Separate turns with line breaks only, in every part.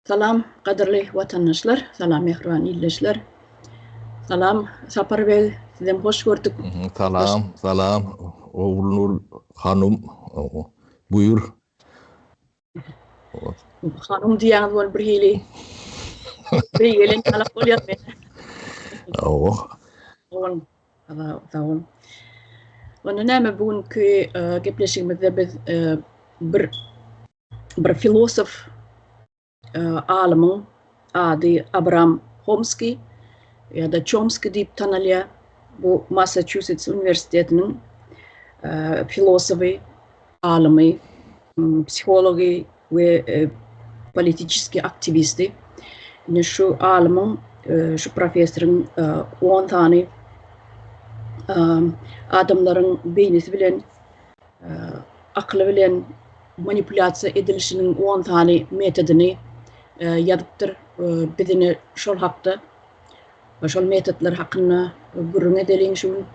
Salam gadyrly watandaşlar, salam mähriban ildeşler. Salam Sapar beg, sizem hoş gördük.
Salam, salam Ogulnur hanum, buýur.
Hanum diýýäňiz bol bir hili. Beýgelen ýalak bolýar men.
Hawa.
Sag Sag boluň. Onda näme bu günki e, gepleşigimizde biz e, bir bir filosof e, alymyň ady Abram Homski ýa-da Çomski diýip tanalýar. Bu Massaçusets uniwersitetiniň filosofy, alymy, psihology we politiçeskiý aktiwisti. Ine şu alymyň, şu professoryň on sany adamlaryň beýnisi bilen, akyly bilen manipulýasiýa edilişiniň on sany metodyny ýazypdyr. Biz ine şol hakda Şol metodlar hakynda gürrüň edeliň şu gün.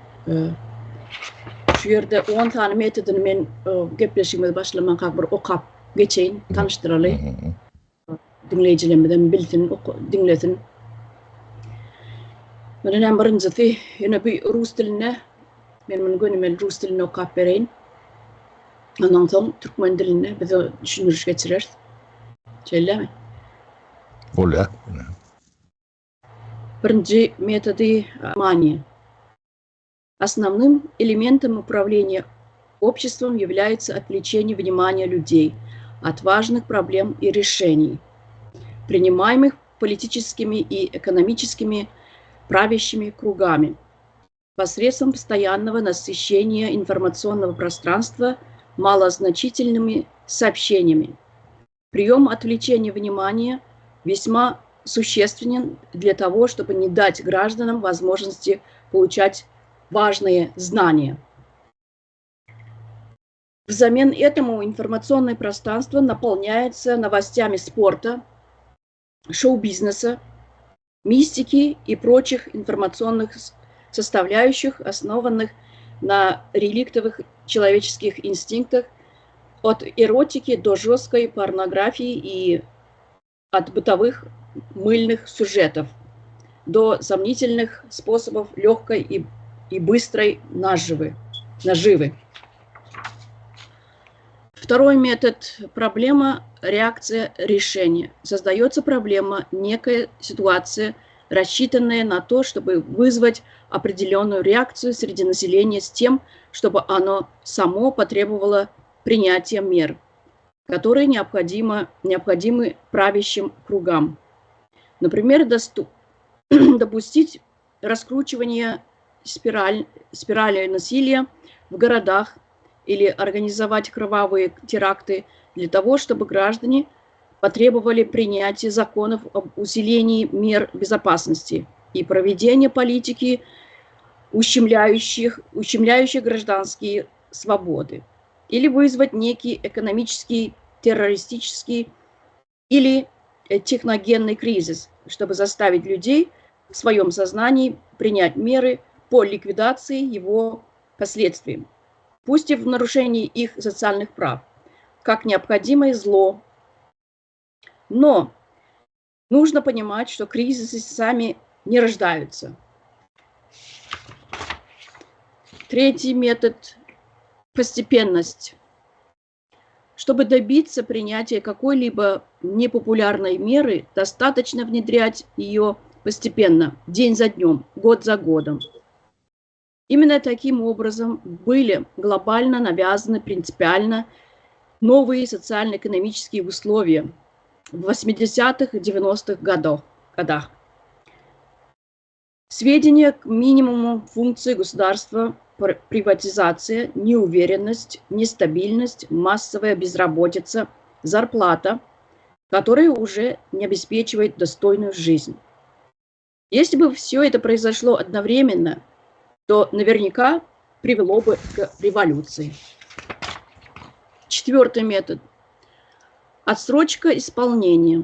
Şu ýerde 10 sany metodyny men gepleşigimizi başlamanka bir okap geçeýin, tanyşdyraly. Diňleýjilerimiz hem bilsin, diňlesin. Munuň hem birinjisi, ýöne bu rus dilinde, men muny gönümel rus dilinde okap bereýin. Ondan soň türkmen dilinde biz düşündiriş geçireris. Şeýlemi?
Bolýar.
Birinji metody mani. Основным элементом управления обществом является отвлечение внимания людей от важных проблем и решений, принимаемых политическими и экономическими правящими кругами посредством постоянного насыщения информационного пространства малозначительными сообщениями. Прием отвлечения внимания весьма существенен для того, чтобы не дать гражданам возможности получать важные знания. Взамен этому информационное пространство наполняется новостями спорта, шоу-бизнеса, мистики и прочих информационных составляющих, основанных на реликтовых человеческих инстинктах от эротики до жесткой порнографии и от бытовых мыльных сюжетов до сомнительных способов легкой и, и быстрой наживы, наживы. Второй метод – проблема, реакция, решение. Создается проблема, некая ситуация, рассчитанная на то, чтобы вызвать определенную реакцию среди населения с тем, чтобы оно само потребовало принятия мер, которые необходимо, необходимы правящим кругам. Например, доступ, допустить раскручивание спираль, спирали насилия в городах или организовать кровавые теракты для того, чтобы граждане потребовали принятия законов об усилении мер безопасности и проведения политики, ущемляющих, ущемляющих гражданские свободы, или вызвать некий экономический, террористический или техногенный кризис, чтобы заставить людей в своем сознании принять меры по ликвидации его последствий, пусть и в нарушении их социальных прав, как необходимое зло. Но нужно понимать, что кризисы сами не рождаются. Третий метод – постепенность. Чтобы добиться принятия какой-либо непопулярной меры, достаточно внедрять ее постепенно, день за днем, год за годом. Именно таким образом были глобально навязаны принципиально новые социально-экономические условия в 80-х и 90-х годах. годах. Сведения к минимуму функции государства, приватизация, неуверенность, нестабильность, массовая безработица, зарплата, которая уже не обеспечивает достойную жизнь. Если бы все это произошло одновременно, то наверняка привело бы к революции. Четвертый метод. Отсрочка исполнения.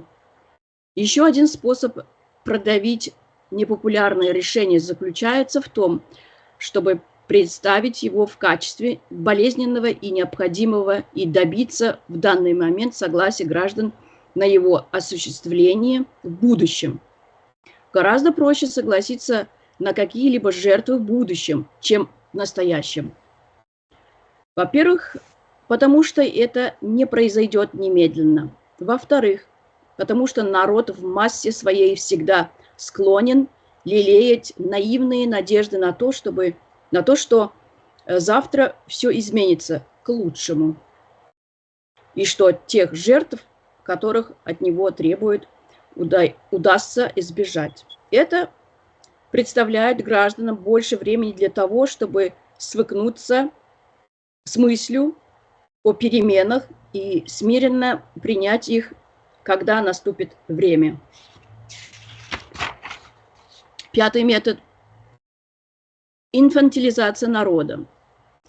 Еще один способ продавить непопулярное решение заключается в том, чтобы представить его в качестве болезненного и необходимого и добиться в данный момент согласия граждан на его осуществление в будущем. Гораздо проще согласиться на какие-либо жертвы в будущем, чем в настоящем. Во-первых, потому что это не произойдет немедленно. Во-вторых, потому что народ в массе своей всегда склонен лелеять наивные надежды на то, чтобы, на то, что завтра все изменится к лучшему. И что тех жертв, которых от него требуют, удастся избежать. Это представляет гражданам больше времени для того, чтобы свыкнуться с мыслью о переменах и смиренно принять их, когда наступит время. Пятый метод – инфантилизация народа.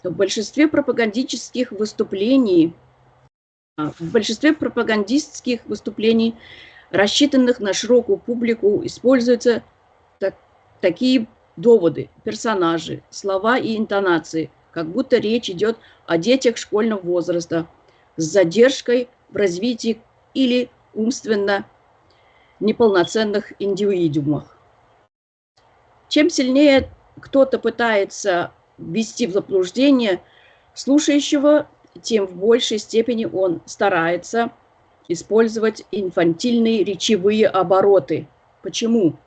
В большинстве пропагандических выступлений, в большинстве пропагандистских выступлений, рассчитанных на широкую публику, используются такие доводы, персонажи, слова и интонации, как будто речь идет о детях школьного возраста с задержкой в развитии или умственно неполноценных индивидуумах. Чем сильнее кто-то пытается ввести в заблуждение слушающего, тем в большей степени он старается использовать инфантильные речевые обороты. Почему?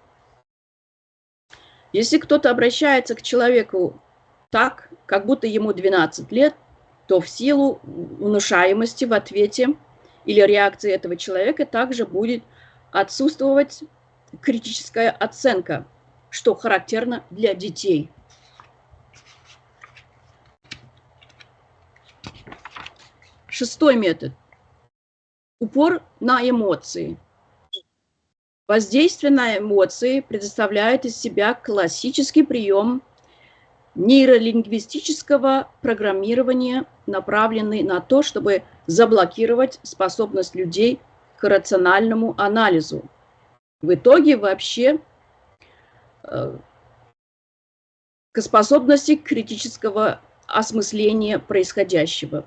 Если кто-то обращается к человеку так, как будто ему 12 лет, то в силу внушаемости в ответе или реакции этого человека также будет отсутствовать критическая оценка, что характерно для детей. Шестой метод. Упор на эмоции. Воздействие на эмоции предоставляет из себя классический прием нейролингвистического программирования, направленный на то, чтобы заблокировать способность людей к рациональному анализу. В итоге вообще к способности критического осмысления происходящего.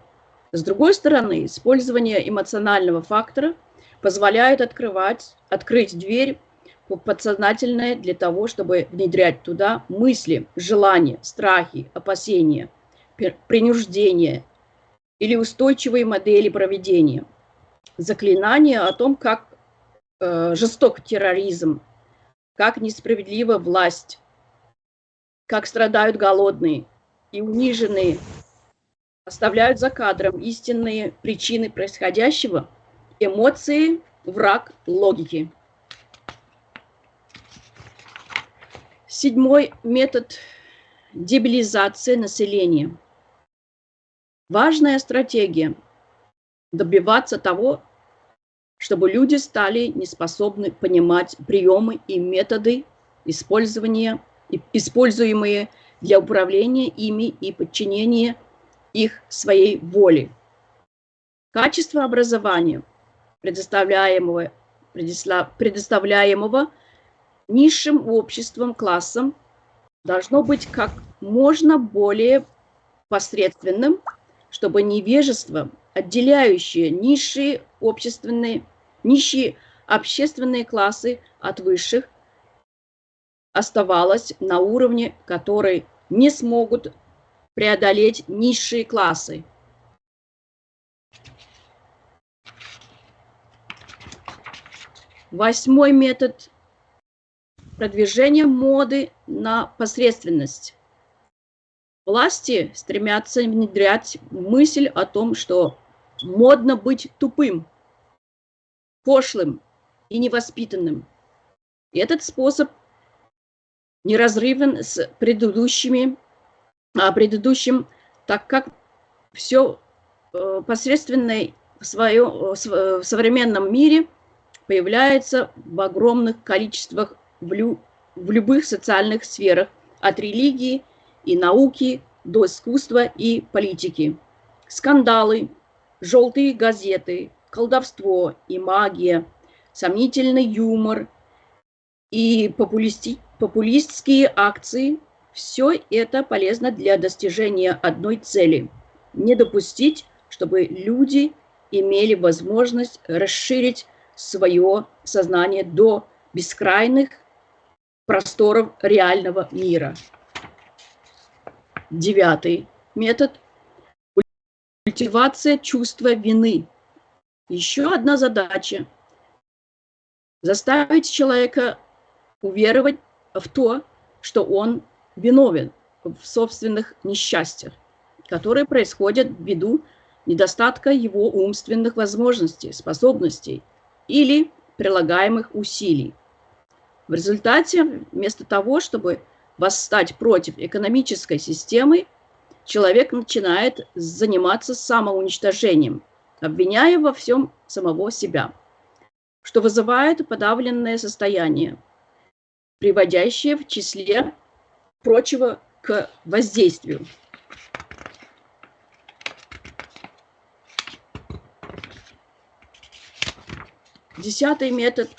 С другой стороны, использование эмоционального фактора позволяет открыть дверь в подсознательное для того, чтобы внедрять туда мысли, желания, страхи, опасения, принуждения или устойчивые модели проведения. Заклинания о том, как жесток терроризм, как несправедлива власть, как страдают голодные и униженные, оставляют за кадром истинные причины происходящего. Эмоции – враг логики. Седьмой метод – дебилизация населения. Важная стратегия – добиваться того, чтобы люди стали неспособны понимать приемы и методы, используемые для управления ими и подчинения их своей воле. Качество образования, предоставляемого низшим обществом классом, должно быть как можно более посредственным, чтобы невежество, отделяющее низшие общественные классы от высших, оставалось на уровне, который не смогут преодолеть низшие классы. Восьмой метод – продвижение моды на посредственность. Власти стремятся внедрять мысль о том, что модно быть тупым, пошлым и невоспитанным. И этот способ неразрывен с предыдущим, так как все посредственное в современном мире появляется в огромных количествах в любых социальных сферах, от религии и науки до искусства и политики. Скандалы, желтые газеты, колдовство и магия, сомнительный юмор и популистские акции – все это полезно для достижения одной цели – не допустить, чтобы люди имели возможность расширить свое сознание до бескрайних просторов реального мира. Девятый метод – культивация чувства вины. Еще одна задача – заставить человека уверовать в то, что он виновен в собственных несчастьях, которые происходят ввиду недостатка его умственных возможностей, способностей или прилагаемых усилий. В результате, вместо того, чтобы восстать против экономической системы, человек начинает заниматься самоуничтожением, обвиняя во всем самого себя, что вызывает подавленное состояние, приводящее в числе прочего к воздействию. Десятый метод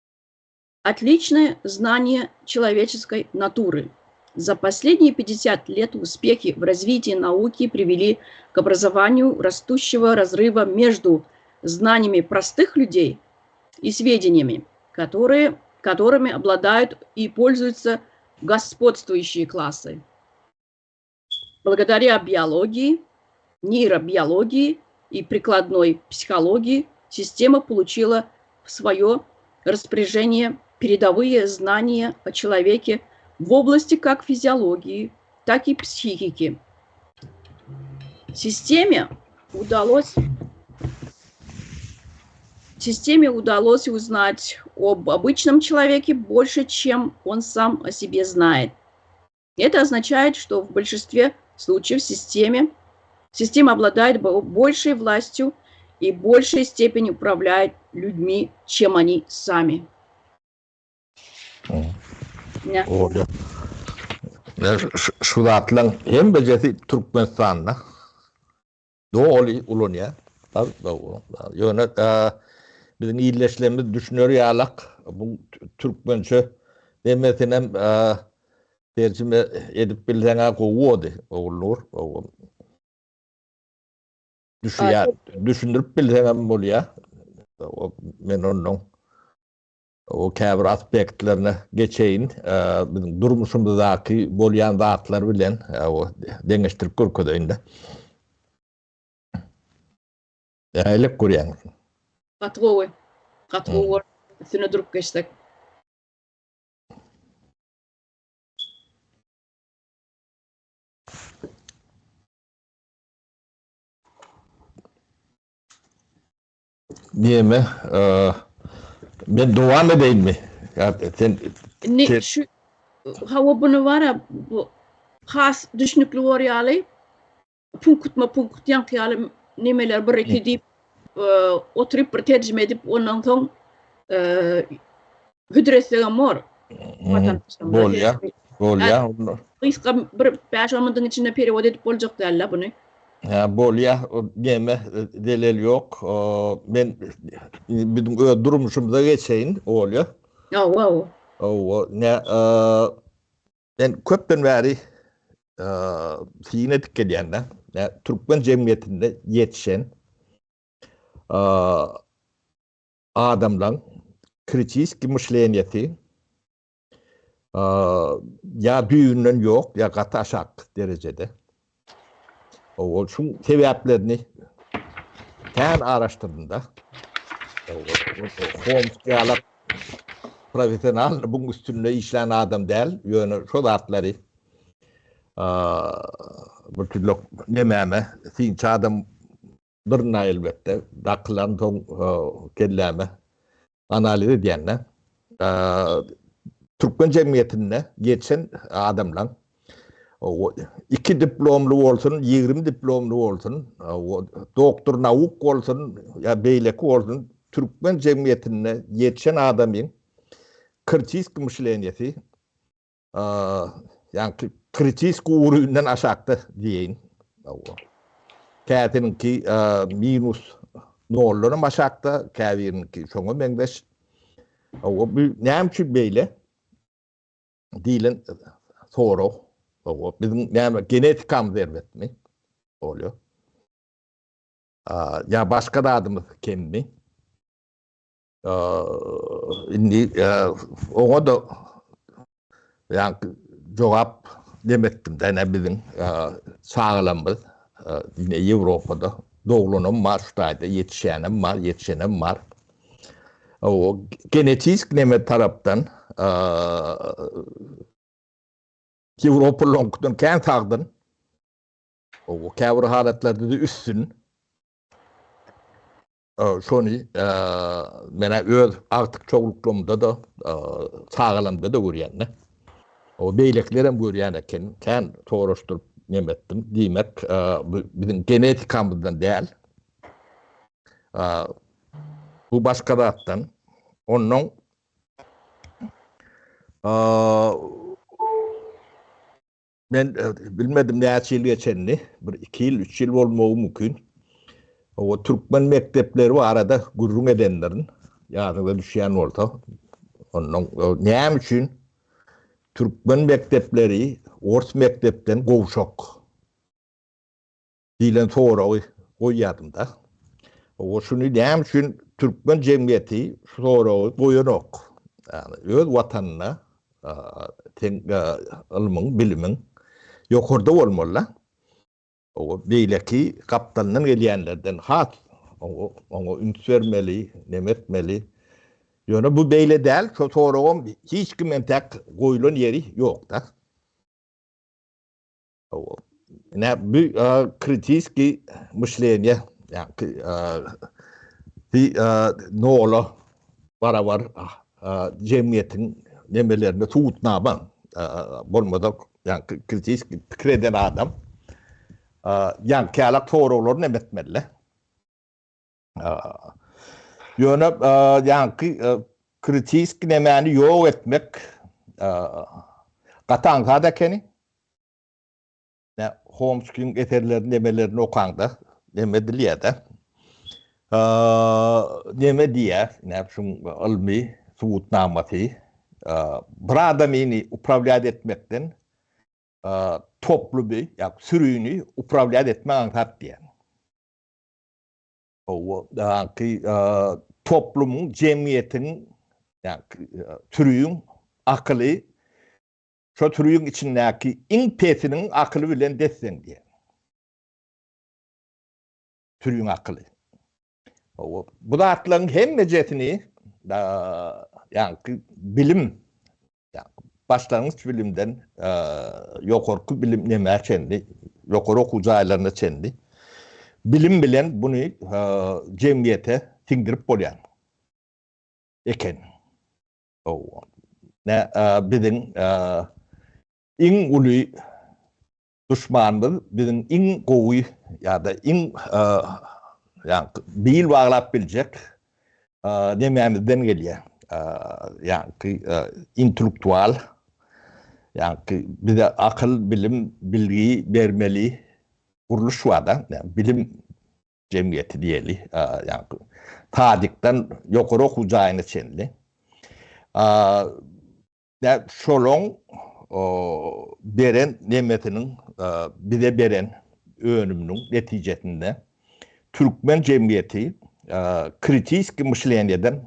– отличное знание человеческой натуры. За последние 50 лет успехи в развитии науки привели к образованию растущего разрыва между знаниями простых людей и сведениями, которые, которыми обладают и пользуются господствующие классы. Благодаря биологии, нейробиологии и прикладной психологии система получила в свое распоряжение передовые знания о человеке в области как физиологии, так и психики. Системе удалось Системе удалось узнать об обычном человеке больше, чем он сам о себе знает. Это означает, что в большинстве случаев системе, система обладает большей властью и большей степени управляет людьми, чем они сами.
Bolýar. Şu zatlaryň hemmejesi Türkmenistanda doly ulanýar. Ýöne biziň ildeşlerimiz düşüner ýalak bu türkmençe demesinem terjime edip bilseň-ä gowy boldy, Ogulnur. Düşýär, düşündirip bilseňem bolýar. Men ondan o käbir aspektlerine geçeýin. Biziň durmuşymyzdaky bolýan zatlar bilen deňeşdirip görkezeýin-de. Nähili görýäňiz?
Gaty gowy. Gaty gowy bor. Üstüne durup geçsek.
Neme, men dowam edeýinmi? Ýa sen
Indi şu hawa buny bara bu has düşnükli bor ýaly punktma punkt ýaňky ýaly nemeler bir iki diýip oturyp bir terjime edip ondan soň hödür etsegem bor.
Bolýar. Bolýar.
Gysga bir 5-10 minutyň içinde perewod edip boljak däl-de buny.
Hä, bolýar. Neme, zelel ýok. Men biziň öz durmuşymyza geçeýin, bolýar.
Hawa, hawa.
Hawa, ne, men köpden bäri syn edip gelýän-de, türkmen jemgyýetinde ýetişen adamlaryň kritiski myşleniýesi ýa düýbünden ýok, ýa gaty aşak derejede. Ol şu sebäplerini kän araşdyrdym-da. Holmes ýaly professional buň üstünde işlän adam däl, ýöne şo zatlary bir türlü nemäme synçy adam Dyrna elbetde dakylan soň kelläme analiz edýände türkmen jemgyýetinde geçen adamlaň iki diplomly bolsun, 20 diplomly bolsun, doktor nauk bolsun ýa beýleki bolsun, türkmen jemgyýetinde ýetişen adamyň kritiski myşleniýesi Ýaňky kritiski ugrundan aşakda diýeýin. Käsiniňki minus noldan hem aşakda, käbiriniňki şoňa meňzeş. Bu näme üçin beýle diýlen sorag. Biziň näme genetikamyz erbetmi? Bolýar. Ýa başga zadymyz kemmi? Indi oňa-da ýaňky jogap neme etdim-de, ine biziň çagalarymyz ine Ýewropada doglanam bar, şu taýda ýetişýänem bar, ýetişenem bar. O genetik neme tarapdan Ýewropalylaryňkydan kän sagdyn. O käbir halatlarda-da üstün. Şony men-ä öz agtyk-çowluklarymda-da, çagalarymda-da görýän-de. O beýlekilerem görýän eken. Kän soraşdyryp neme etdim. Diýmek, bu biziň genetikamyzdan däl. Bu başga zatdan. Onnoň Men bilmedim näçe ýyl geçenini, bir iki ýyl, üç ýyl bolmagy mümkin. O türkmen mekdepleri barada gürrüň edendirin. Ýadyňyza düşýän bolsa, ondan näme üçin türkmen mekdepleri ors mekdepden gowşak? Diýlen soragy goýýardym-da. O şuny näme üçin türkmen jemgyýeti şu soragy goýanok? Ýagny öz watanynda seň ylmyň, bilimiň ýokarda bolmaly-da. O beýleki gapdalyndan gelýänlerden has oňa üns bermeli, neme etmeli. Ýöne bu beýle däl, şo soragam hiç kim entäk goýlan ýeri ýok-da. Ine bu kritiski myşleniýe, ýagny nola barabar jemgyýetiň nemelerine subutnama bolmadyk, ýagny kritiski pikir eden adam ýaňky ýalak soraglary neme etmeli. Ýöne ýaňky kritiski nemäni ýok etmek gaty aňsat ekeni. Nä Homskiň eserlerini nemelerini okaňda neme edilýär-de. Neme diýýär, nä şuň ylmy subutnamasy bir adamyny uprawlýat etmekden toplumy ýa sürini uprawlýat etmek aňsat diýýär. Ýaňky toplumyň, jemgyýetiň, ýaňky sürüň akyly şo sürüň içindäki iň pesiniň akyly bilen des-deň diýýär. Sürüň akyly. Bu zatlaryň hemmejesini ýaňky bilim Başlangyç bilimden ýokarky bilim nämä çenli, ýokary okuw jaýlaryna çenli bilim bilen buny jemgyýete siňdirip bolýar eken. Nä biziň iň uly Duşmanymyz biziň iň gowy ýa-da iň ýaňky bil baglap biljek nemämizden gelýär. Ýaňky intellektual, ýaňky bize akyl, bilim, bilgi bermeli gurluş bar-da, bilim jemgyýeti diýeli, ýaňky sadikden ýokary okuw jaýyna çenli. Dä şolaň beren nemesiniň bize beren önüminiň netijesinde türkmen jemgyýeti kritiski myşleniýeden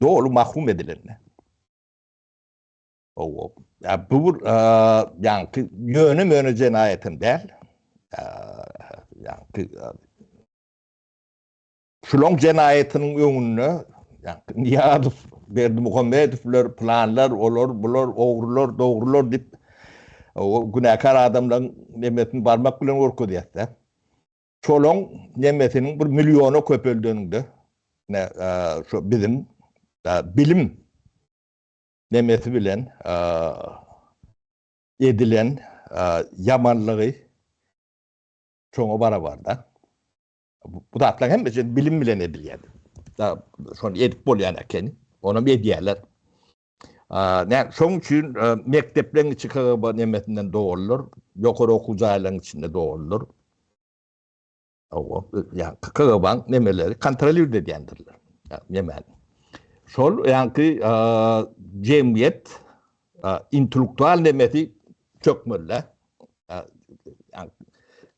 doly mahrum edilendi. Hawa. Ýa bu bir ýaňky ýöne-möne jenaýatam däl. Ýaňky Şulaň jenaýatynyň öňünde Nyýazow, Berdimuhamedowlar, pylanlar, olar, bular, ogrular, dogrular diýip, günäkär adamlaryň nemesini barmak bilen görkezýäs-dä. Şolaň nemesiniň bir milliona köpeldeniňde, ine, şu biziň bilim nemesi bilen edilen ýamanlygy şoňa barabar-da. Bu zatlaryň hemmesi bilim bilen edilýär. Da şony edip bolýan eken. Onam edýärler. Nä, şoň üçin mekdepleriň içi KGB nemesinden doludyr. Ýokary okuw jaýlaryň içinde doludyr. Hawa, ýa KGB-nyň nemeleri kontrolird edýändirler. Nemäni. Şol ýaňky jemgyýet intellektual nemesi çökmeli.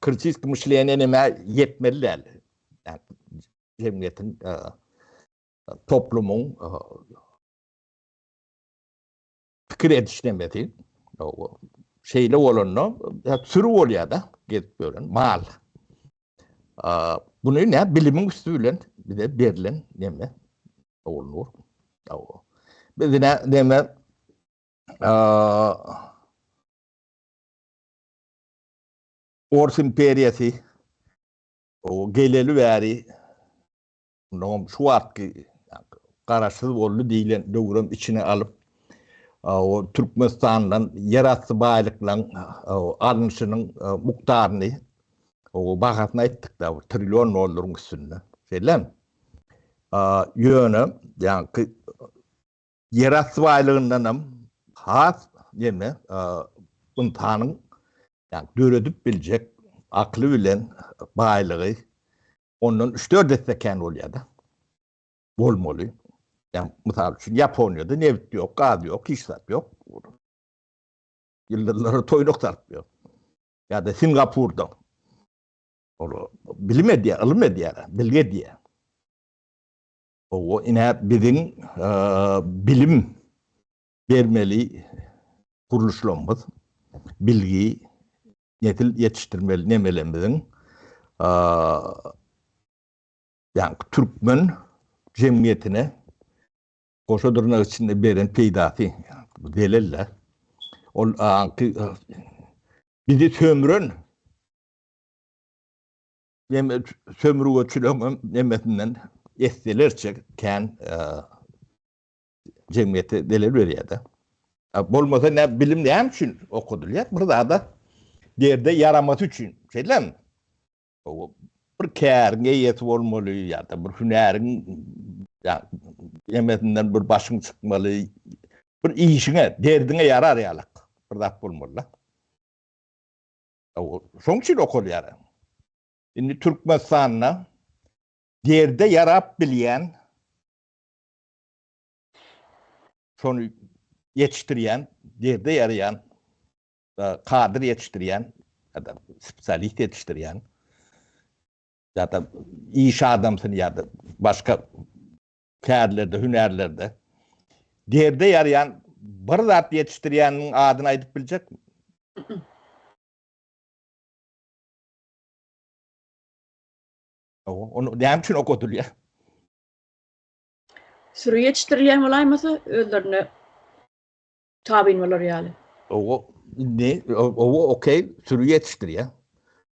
Kritiski myşleniýe nämä ýetmeli däl. Jemgyýetiň. Toplumyň pikir ediş nemesi. Şeýle bolanda sürü bolýar-da, gezip ýören mal. Buny ne bilimiň üsti bilen bize berlen neme Ogulnur. Biz ne neme Ors imperiýasy o geleli bäri Mundanam şu wagtky garaşsyz boldy diýlen döwrem içine alyp, o Türkmenistandan ýerasty baýlyklaryň alnyşynyň mukdaryny, o bahasyny aýtdyk-da, bir trillion dollaryň üstünde. Şeýlemi? Ýöne, ýaňky ýerasty baýlygyndanam has neme, ynsanyň döredip biljek akyly bilen baýlygy Ondan üç-dört esse kän bolýar-da. Bolmaly. Ýa, mysal üçin, Ýaponiýada nebit ýok, gaz ýok, hiç zat ýok. Ýyldyzlara toýnak salyp ýör. Ýa-da Singapurda. Ol bilim edýär, ylym edýär, bilgi edýär. Owo, ine biziň bilim bermeli gurluşlarymyz, bilgi nesil ýetişdirmeli nemelerimiziň ýagny türkmen jemgyýetine goşa dyrnak içinde beren peýdasy bu zelel-de. Ol aňky bizi sömüren neme sömürgeçiligiň nemesinden esselerçe kän jemgyýete zelel berýär-de. Bolmasa nä bilim näme üçin okadylýar? Bir zada derde ýaramasy üçin. Şeýlemi? Bir käriň eýesi bolmaly ýa-da bir hünäriň ýa emesinden bir başyň çykmaly. Bir işiňe, derdiňe ýarar ýalak bir zat bolmaly-da. Şoň üçin okalýar. Indi Türkmenistanda derde ýarap bilýän şony ýetişdirýän, derde ýaraýan, kadr ýetişdirýän ýa-da spesialist ýetişdirýän ýa-da iş adamsyny ýa-da başga kärlerde, hünärlerde derde ýaraýan bir zat ýetişdirýäniniň adyny aýdyp biljekmi? Ony näme üçin okadylýar?
Süri ýetişdirilýän bolaýmasa, özlerine tabyn bolar ýaly.
Owo, indi, owo, okey, süri ýetişdirýär.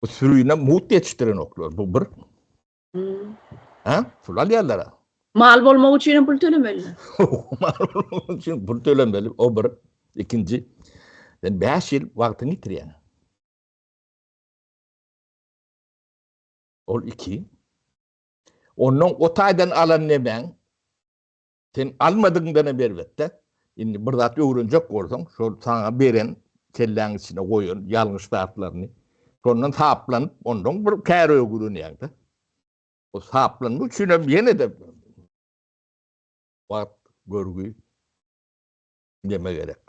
Bu sürüne mugt ýetişdirenoklar, bu bir. Ha, pul alýarlar.
Mal bolmak üçin hem pul tölemeli.
Mal bolmak üçin pul tölemeli, o bir. Ikinji, sen 5 ýyl wagtyňy ýitirýäň. Ol iki. Ondan o taýdan alan nemäň sen almadygyňdan hem erbetde. Indi bir zat öwrenjek bolsaň, şol saňa beren kelläň içine goýan ýalňyş zatlaryny şondan saplanyp, ondan bir kär öwrenýäň-de. O saplanmak üçin hem ýene-de wagt, görgi, neme gerek.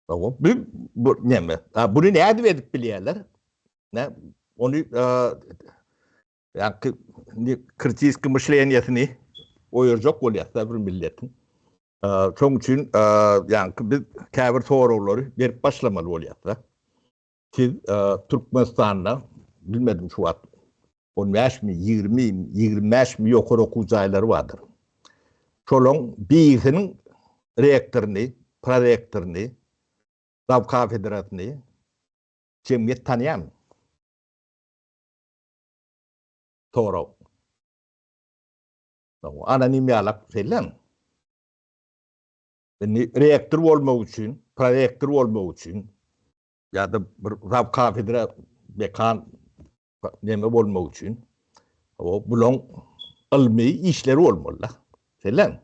Hawa, bu bu näme? Ha, buny nädip edip bilýärler? Nä, ony ýa-ki kritiski myşleniýesini oýarjak bolýar-da bir milletiň. Şoň üçin ýa-ki biz käbir soraglary berip başlamaly bolýar-da. Siz Türkmenistanda bilmedim şu wagt on bäşmi, ýigrimi, 25 bäşmi ýokary okuw jaýlary bardyr. Şolaň birisiniň rektoryny, prorektoryny, zaw kafedrasyny jemgyýet tanýarmy? Sorag. Anonim ýalak şeýlemi? Indi rektor bolmak üçin, prorektor bolmak üçin ýa-da bir zaw kafedra dekan neme bolmak üçin o bulaň ylmy işleri bolmaly-da. Şeýlemi?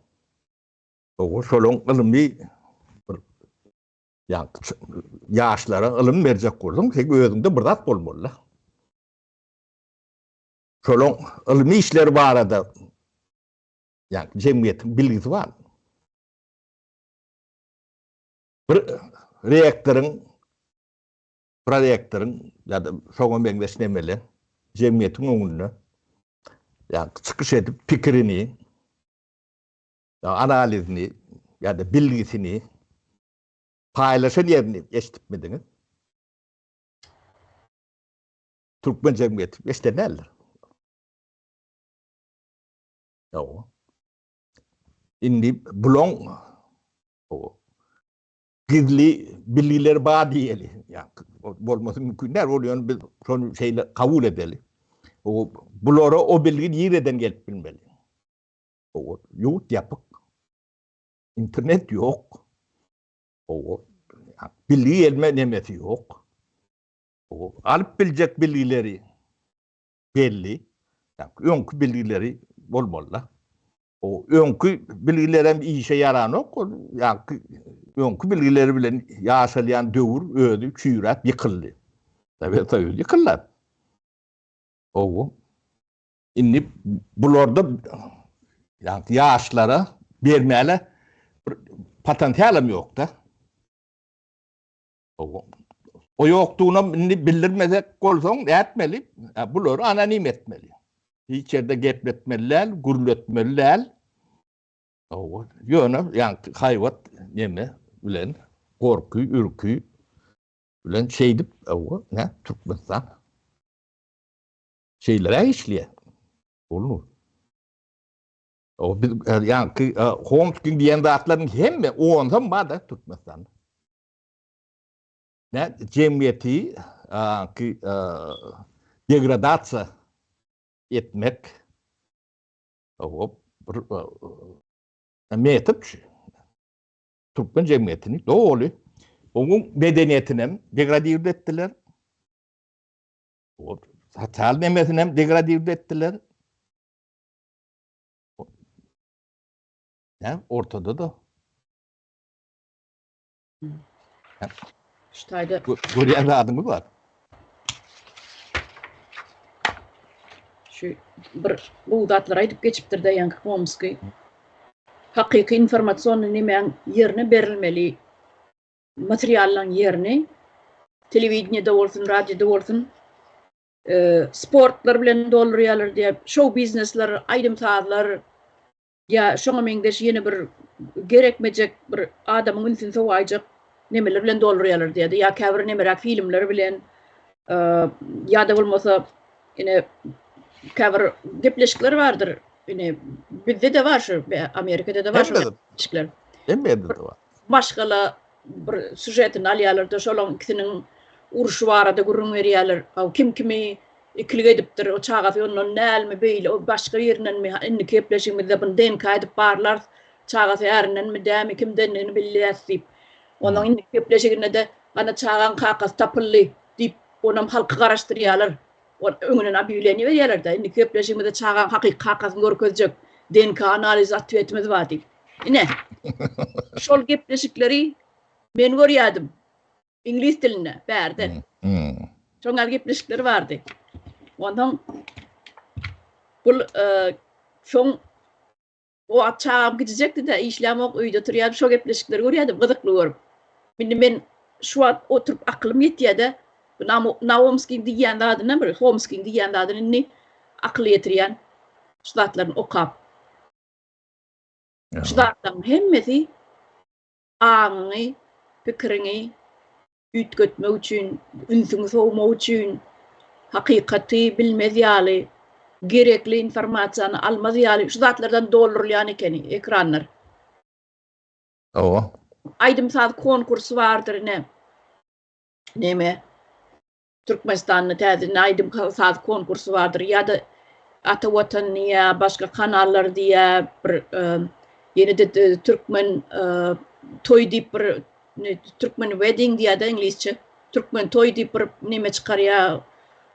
O şolaň ylmy bir ýa ýaşlara ylym berjek bolsaň, sen özüňde bir zat bolmaly-da. Şolaň ylmy işleri barada ýa jemgyýetiň bilgisi bar. Bir rektoryň, prorektoryň ýa-da şoňa meňzeş nemeli jemgyýetiň öňünde. Ýa çykyş edip pikirini, analizini ýa-da bilgisini paýlaşan ýerini eşidipmidiňiz? Türkmen jemgyýeti eşiden däldir. Ýok. Indi bulaň gizli bilgileri bar diýeli. Ýa bolmasy mümkin däl, ol ýöne biz şony şeýle kabul edeli. O bulara o bilgi nireden gelip bilmeli? O ýurt ýapyk. Internet ýok. O bilgi gelme nemesi ýok. O alyp biljek bilgileri belli. Öňki bilgileri bolmaly-da. O öňki bilgilerem işe ýaranok, ol ýaňky öňki bilgileri bilen ýaşalýan döwür özi çüýräp ýykyldy. Sowet Soýuzy ýykyldy. Owo. Indi bularda ýaňky ýaşlara bermäle bir potensialam ýok-da. O ýokdugynam indi bildirmesek bolsaň nätmeli? Bulary anonim etmeli. Hiç ýerde gepletmeli däl, gürletmeli däl. Ýöne ýaňky haýbat neme bilen gorky, ürki bilen şeýdip, nä Türkmenistan şeýleräk işleýär. Bolmur. O biz ýaňky Homskiň diýen zatlaryň hemme onsam bar-da Türkmenistanda. Ne jemgyýeti ki degradasiýa etmek o bir metod şu. Türkmen jemgyýetini doly onuň medeniýetini hem degradirde etdiler. O sosial nemesini hem degradirde etdiler. Ne ortada da
Şu taýda
görýän zadyňyz bar.
Şu bir gowy zatlar aýdyp geçipdir-de ýaňky Homsky. Hakyky informasionny nemäň ýerine berilmeli materiallaň ýerini telewideniýede bolsun, radioda bolsun sportlar bilen doldurýarlar diýip, şou biznesler, aýdym-sazlar, Ýa şoňa meňzeş ýene bir gerekmejek bir adamyň ünsüni sowaýjak nemeler bilen doldurýarlar diýýärdi. Ýa käbir nemeräk filmler bilen ýa-da bolmasa ine käbir gepleşikler bardyr. Ine bizde-de bar şu Amerikada-da bar şu gepleşikler.
Hemme ýerde-de bar.
Maşgala bir sýužetini alýarlar-da, şolaryň ikisiniň urşy barada gürrüň berýärler. Haw, kim kimi ikilik edipdir, o çagasy ondan dälmi, beýle, o başga birindenmi, indiki gepleşigimizde buny DNK edip barlarys, çagasy ärindenmi, dämi, kimdendigini bilýäs diýip. Onuň indiki gepleşiginde-de, Ana, çagaň kakasy tapyldy diýip, onam halky garaşdyrýarlar. Ol öňünden obýawleniýe berýärler-de, indiki gepleşigimizde çagaň hakyky kakasyny görkezjek DNK analiz otwetimiz bar diýip. Ine, şol gepleşikleri men görýärdim. Iňlis dilinde, bärde. Şoň ýaly gepleşikler bardy. Onsoň bul soň o wagt çagam gidjekdi-de, işlämok, öýde oturýardym, şo gepleşikleri görýärdim, gyzykly görüp. Indi men şu wagt oturyp akylym ýetýär-de, bu Naomskiň diýýän zadyna bir, Homskiň diýýän zadyny indi akyl ýetirýän şu zatlaryny okap. Şu zatlaryň hemmesi aňyňy, pikiriňi üýtgetmek üçin, ünsüňi sowmak üçin, hakykaty bilmez ýaly, gerekli informasiýany almaz ýaly şu zatlardan doldurylýan ekeni ekranlar.
Hawa.
Aýdym-saz konkursy bardyr ine. Neme? Türkmenistanda täze aýdym saz konkursy bardyr ýa-da Ata Watan diýýär, başga kanallar diýýär, bir ýene-de türkmen toý diýip bir türkmen wedding diýýär-de iňlisçe. Türkmen toý diýip bir neme çykarýar.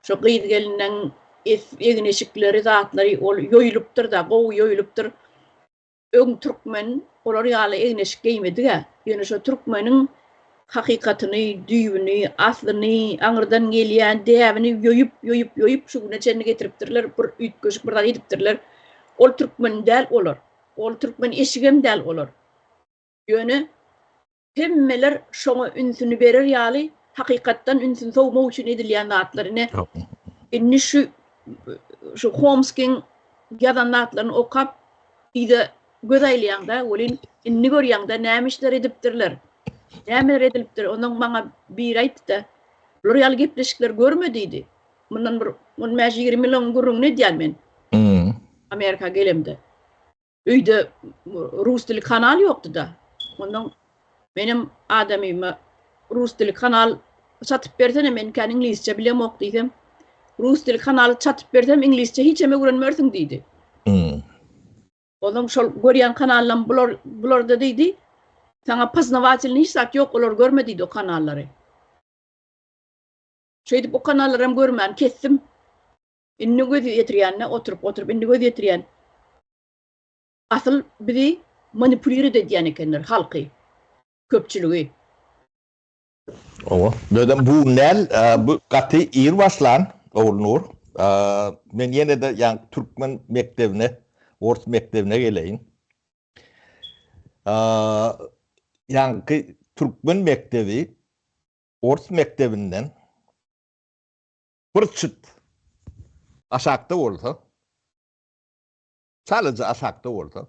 Şo gyz-gelinleň egin-eşikleri, zatlary ol ýoýulypdyr-da, gowy ýoýulypdyr. Öň türkmen olar ýaly egin-eşik geýmedig-ä. Ýöne şo türkmeniň hakykatyny, düýbüni, aslyny, aňyrdan gelýän däbini ýoýup, ýoýup, ýoýup şu güne çenli getiripdirler, bir üýtgeşik bir zat edipdirler. Ol türkmen däl olar. Ol türkmen eşigem däl olar. Ýöne Hemmeler şoňa ünsüni berer ýaly hakykatdan ünsüni sowmak üçin edilýän zatlar ine. Indi şu şu Homskiň. ýazan zatlaryny okap yza göz aýlaýaňda welin indi görýäňdä näme işler edipdirler. Nämeler edilipdir. Ondan maňa biri aýtdy-da, bular ýaly gepleşikler görme diýdi. Mundan bir on bäş-ýigrimi ýyl öň gürrüňini edýän men. Amerika gelemde. Öýde rus dili kanal ýokdy-da. Ondan menem adamyma rus dili kanal çatyp bersene, men kän iňlisçe bilemok diýsem, rus dili kanaly çatyp bersem iňlisçe hiçem öwrenmersiň diýdi. Ondan şol görýän kanallam bular bularda diýdi. Saňa poznawatelnyý hiç zat ýok, olary görme diýdi o kanallary. Şeýdip o kanallaram görmän kesdim. Indi göz ýetirýän-de oturyp oturyp indi göz ýetirýän. Asyl bizi manipulirut edýän ekenler halky, köpçüligi.
Owa. Özem bu däl, bu gaty ir başlan Ogulnur. Men ýene-de ýaňky türkmen mekdebine, ors mekdebine geleýin. Ýaňky türkmen mekdebi ors mekdebinden bir çyt aşakda bolsa, çalaja aşakda bolsa,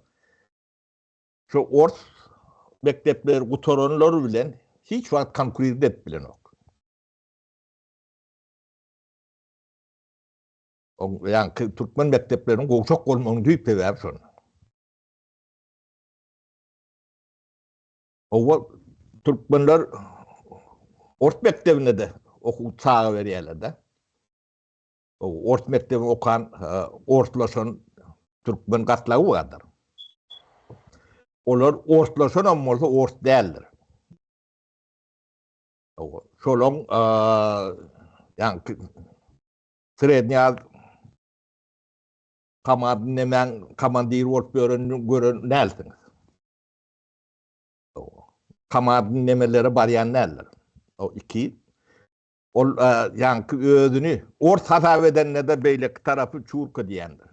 şu ors mekdepleri gutaranlar bilen hiç wagt konkurir edip bilenok. Ýaňky türkmen mekdepleriniň gowşak bolmagynyň düýp sebäbi şonda. Owal türkmenler ors mekdebinde-de okuw çaga berýärler-de. Ors mekdebini okan, orslaşan türkmen gatlagy bardyr. Olar orslaşanam bolsa ors däldir. Şolaň ýaňky sredniý az komand nemäň komandiri bolup ýörenini gören dälsiňiz. Komandny nemelere barýan däldir. O iki. Ol ýaňky özüni ors hasap edende-de beýleki tarapy çurka diýendir.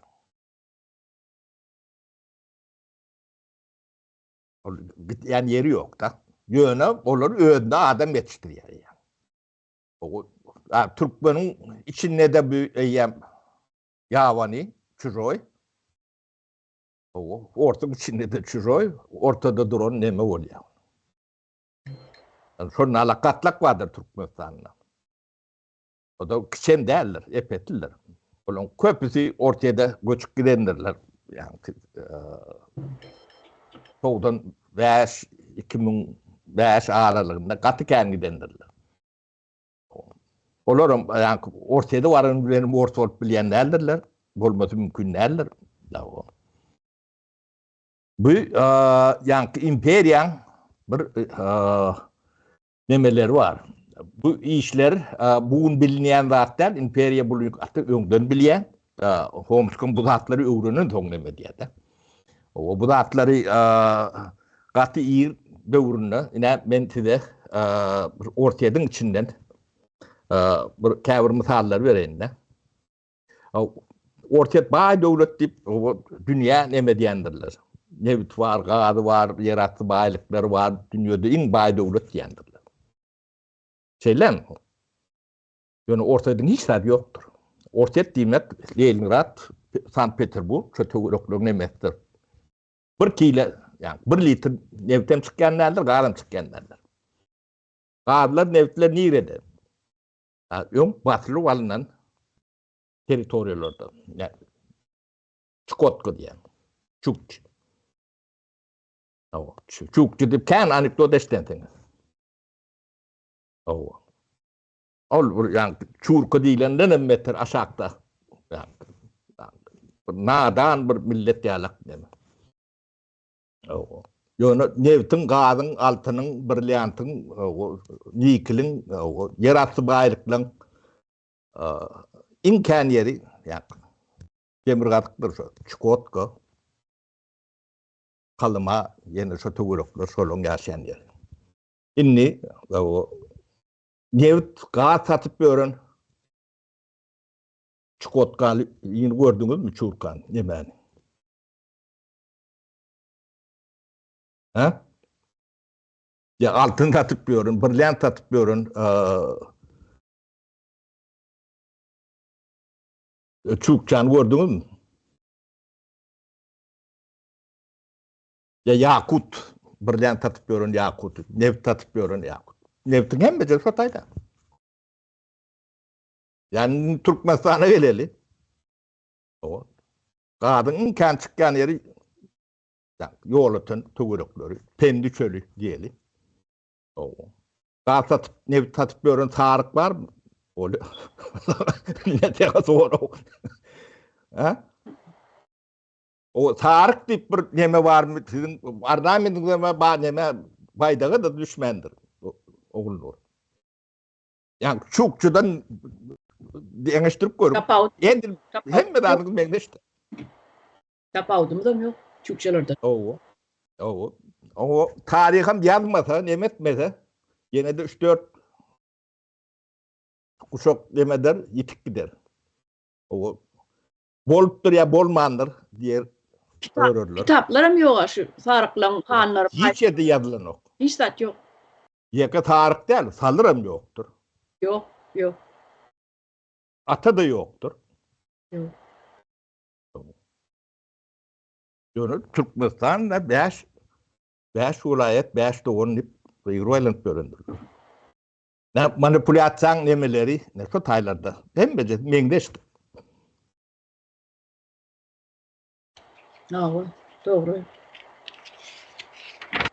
Ol gitýän ýeri ýok-da. Ýöne olar özüne adam ýetişdirýär. Türkmeniň içinde-de bu eýýäm ýabany, çužoý. Orsuň içinde-de çužoý, ortada duran neme bolýar. Şonda ala gatlak bardyr Türkmenistanda. O-da kiçem däldir, epetlidir. Olaryň köpüsi Orsýede göçüp gidendirler. Ýagny 95, 2005 aralygynda gaty kän gidendirler. Olaram ýagny Orsýede baran bilen ors bolup bilýän däldirler. Bolmasy mümkin däldir. Bu ýaňky imperiýaň bir nemeleri bar. Bu işler bu gün bilinýän zat däl, imperiýa buny gaty öňden bilýär. Homskyň bu zatlary öwrenen soň neme diýýär-de. O bu zatlary gaty ir döwründe, ine men size bir Orsýetiň içinden bir käbir mysallary bereýin-de. Orsýet baý döwlet diýip, dünýä neme diýendirler. Nebit bar, gazy bar, ýerasty baýlyklary bar, dünýede iň baý döwlet diýendirler. Şeýlemi? Ýöne Orsýetiň hiç zady ýokdur. Orsýet diýmek Leningrad, Sankt-Peterburg şu töwerekleriň nemesidir. Bir kile, ýagny bir litr nebit hem çykýan däldir, gaz hem çykýan däldir. Gazlar, nebitler nirede? Öň basylyp alnan territoriýalarda, Çukotka diýen. Çukçy. Hawa, çukçy diýip kän anekdot eşidensiňiz. Hawa. Ol bir ýa çurka diýlenden hem beter aşakda. Bir nadan bir millet ýalak neme. Hawa. Ýöne nebtiň, gazyň, altynyň, brilliantyň, nikeliň, ýerasty baýlyklaryň iň kän ýeri demirgazykdyr şo. Çukotka, Kalyma, ýene şo töwerekler şolaryň ýaşaýan ýeri. Indi nebit, gaz satyp ýören Çukotkaly ýyny gördüňizmi çurkany, nemäni? Ha? Ya altyn satyp ýören, brilliant satyp ýören, Çukçany gördüňizmi? Ýa Ýakut, brilliant satyp ýören Ýakut, nebit satyp ýören Ýakut. Nebitiň hemmejesi şo taýda. Ýa Türkmenistana geleli. O gazyň iň kän çykýan ýeri Ýolöten töwerekleri, Pendi çöli diýeli. O gaz satyp, nebit satyp ýören Saryk barmy? Ol ne teňe sorag. Ha? O Saryk diýip bir neme barmy siziň ornamentiňizde bar neme baýdaga da düşmändir. Ogulnur. Ýa çukçudan deňeşdirip görüň.
Tapawut.
Endi hemme zadyňyz meňzeşdir.
Tapawudymyzam ýok çukçalardan.
Owo. Owo. Owo taryham ýazmasa, neme etmese, ýene-de 3-4 guşak neme eder, ýitip gider. Owo. Bolupdyr ýa bolmandyr diýer görerler.
Kitaplaram ýok-a şu saryklaň hanlary.
Hiç ýerde ýazylanok.
Hiç zat ýok.
Ýeke saryk däl, salyram ýokdur.
Ýok, ýok.
Ata-da ýokdur.
Ýok.
Ýöne Türkmenistanda bäş bäş welaýat, bäş dogan diýip gygyryp aýlanyp ýörendirler. Ne manipulýasiýaň nemeleri, ne şo taýlarda hemmejesi meňzeşdir.
Hawa, dogry.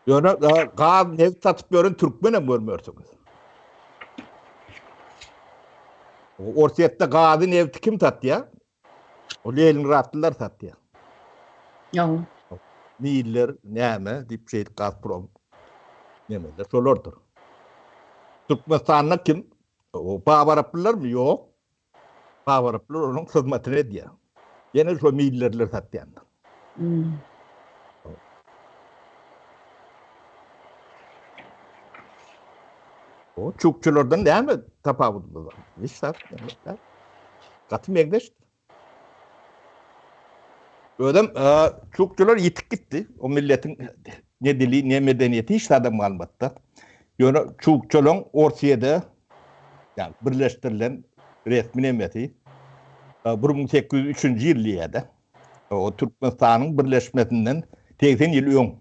Ýöne gaz, nebit satyp ýören türkmenem görmersiňiz. Orsýetde gazy, nebiti kim satýar? O Leningradlylar satýar.
Ýa.
Miller näme diýip şeýdip Gazprom nemeler şolardyr. Türkmenistanda kim? O Babaraplylarmy? Ýok. Babaraplylar onuň hyzmatyny edýär. Ýene şo millerler satýandyr.
Hmm.
O çukçulardan näme tapawudymyz bar? Hiç zat. Gaty meňzeş. Özem e, çukçular ýitip gitdi. O milletiň ne dili, ne medeniýeti hiç zadam galmady. Ýöne çukçularyň Orsýede ýa birleşdirilen resmi nemesi 1803-nji ýyl diýýär-de. O Türkmenistanyň birleşmesinden 80 ýyl öň.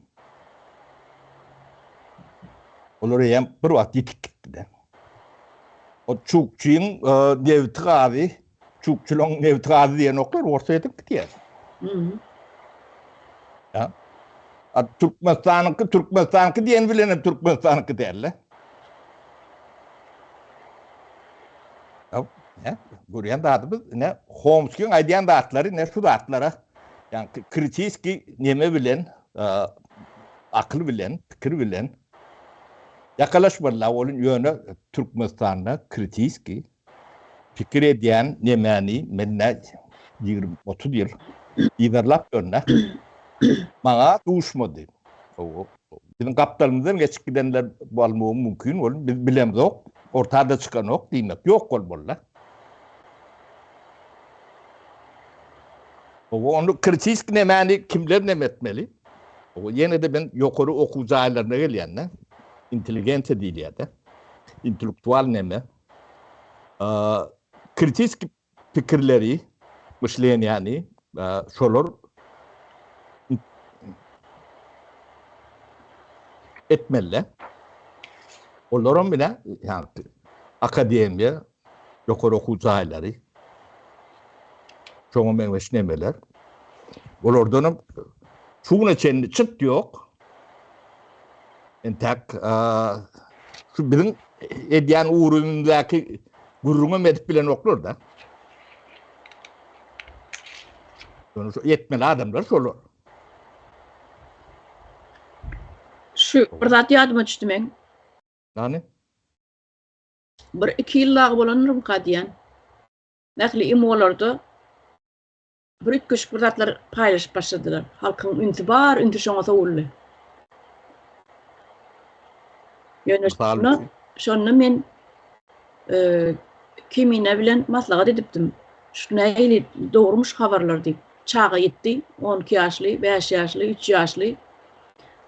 Olar eýýäm bir wagt ýitip gitdi-de. O çukçyň e, nebiti gazy, çukçylaryň nebiti gazy diýenoklar, Orsýetiň diýýär.
Mhm.
Ya. A Türkmenistanyňky Türkmenistanyňky diýen bilen hem Türkmenistanyňky däl-de. Ya, ne? Görýän zadymyz ne Homskiň aýdýan zatlary ne şu zatlara ýa kritiski neme bilen e, akyl bilen, pikir bilen ýakalaşmalylar. Ol ýöne Türkmenistanda kritiski pikir edýän nemäni men nä 20-30 ýyl yzarlap ýörün-ä. Maňa duşmady. Biziň gapdalymyzdan geçip gidenler bolmagy mümkin, ol biz bilemzok, orta-da çykanok diýmek ýok bolmaly-da. Ony kritiski nemäni kimler neme etmeli? Ýene-de men ýokary okuw jaýlaryna gelýän-de, intelligensiýa diýilýär-de, intellektual neme. Kritiski pikirleri, myşleniýany şolar etmeli. Olaram bile ýa akademiýa, ýokary okuw jaýlary, şoňa meňzeş nemeler. Olardanam şu güne çenli çyt ýok. Entäk şu biziň edýän ugrumyzdaky gürrüňem edip bilenoklar-da. Ýöne şu etmeli adamlar şolar.
Şu bir zat ýadyma düşdi meň.
Nany?
Bir iki ýyl dagy bolandyrmyka diýýän. Ähli imolarda bir üýtgeşik bir zatlar paýlaşyp başladylar. Halkyň ünsi bar, ünsi şoňa sowuldy. Ýöne şonda, şonda men e, Kemine bilen maslahat edipdim. Şu nähili dogrumy şu habarlar diýip. Çaga ýetdi, 12 ýaşly, 5 ýaşly, 3 ýaşly,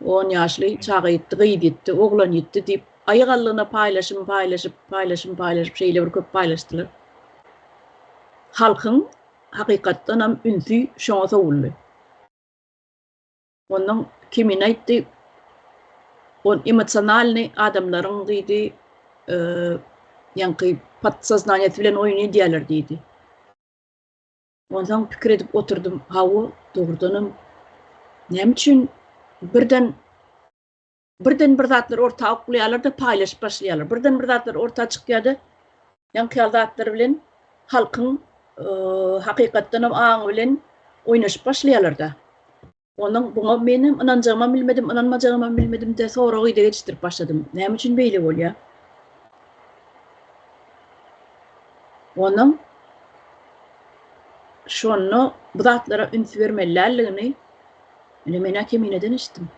10 ýaşly çaga ýetdi, gyz ýetdi, oglan ýetdi diýip, aýak aldygyna paýlaşym paýlaşyp, paýlaşym paýlaşyp şeýle bir köp paýlaşdylar. Halkyň hakykatdanam ünsi şoňa sowuldy. Ondan Kemine aýtdy, On emosionalnyý adamlaryň diýdi, ýaňky podsoznaniýasy bilen oýun edýärler diýdi. Onsoň pikir edip oturdym, hawa, dogrudanam, näme üçin birden birden bir zatlar orta oklaýarlar-da, paýlaşyp başlaýarlar. Birden bir zatlar orta çykýar-da, ýaňky ýaly zatlar bilen halkyň hakykatdanam aňy bilen oýnaşyp başlaýarlar-da. Onuň buňa menem ynanjagymam bilmedim, ynanmajagymam bilmedim-de, sorag-ideg edişdirip başladym. Näme üçin beýle bolýar? Onuň şonda bu zatlara üns bermeli däldigini Ine menä Kemineden eşitdim.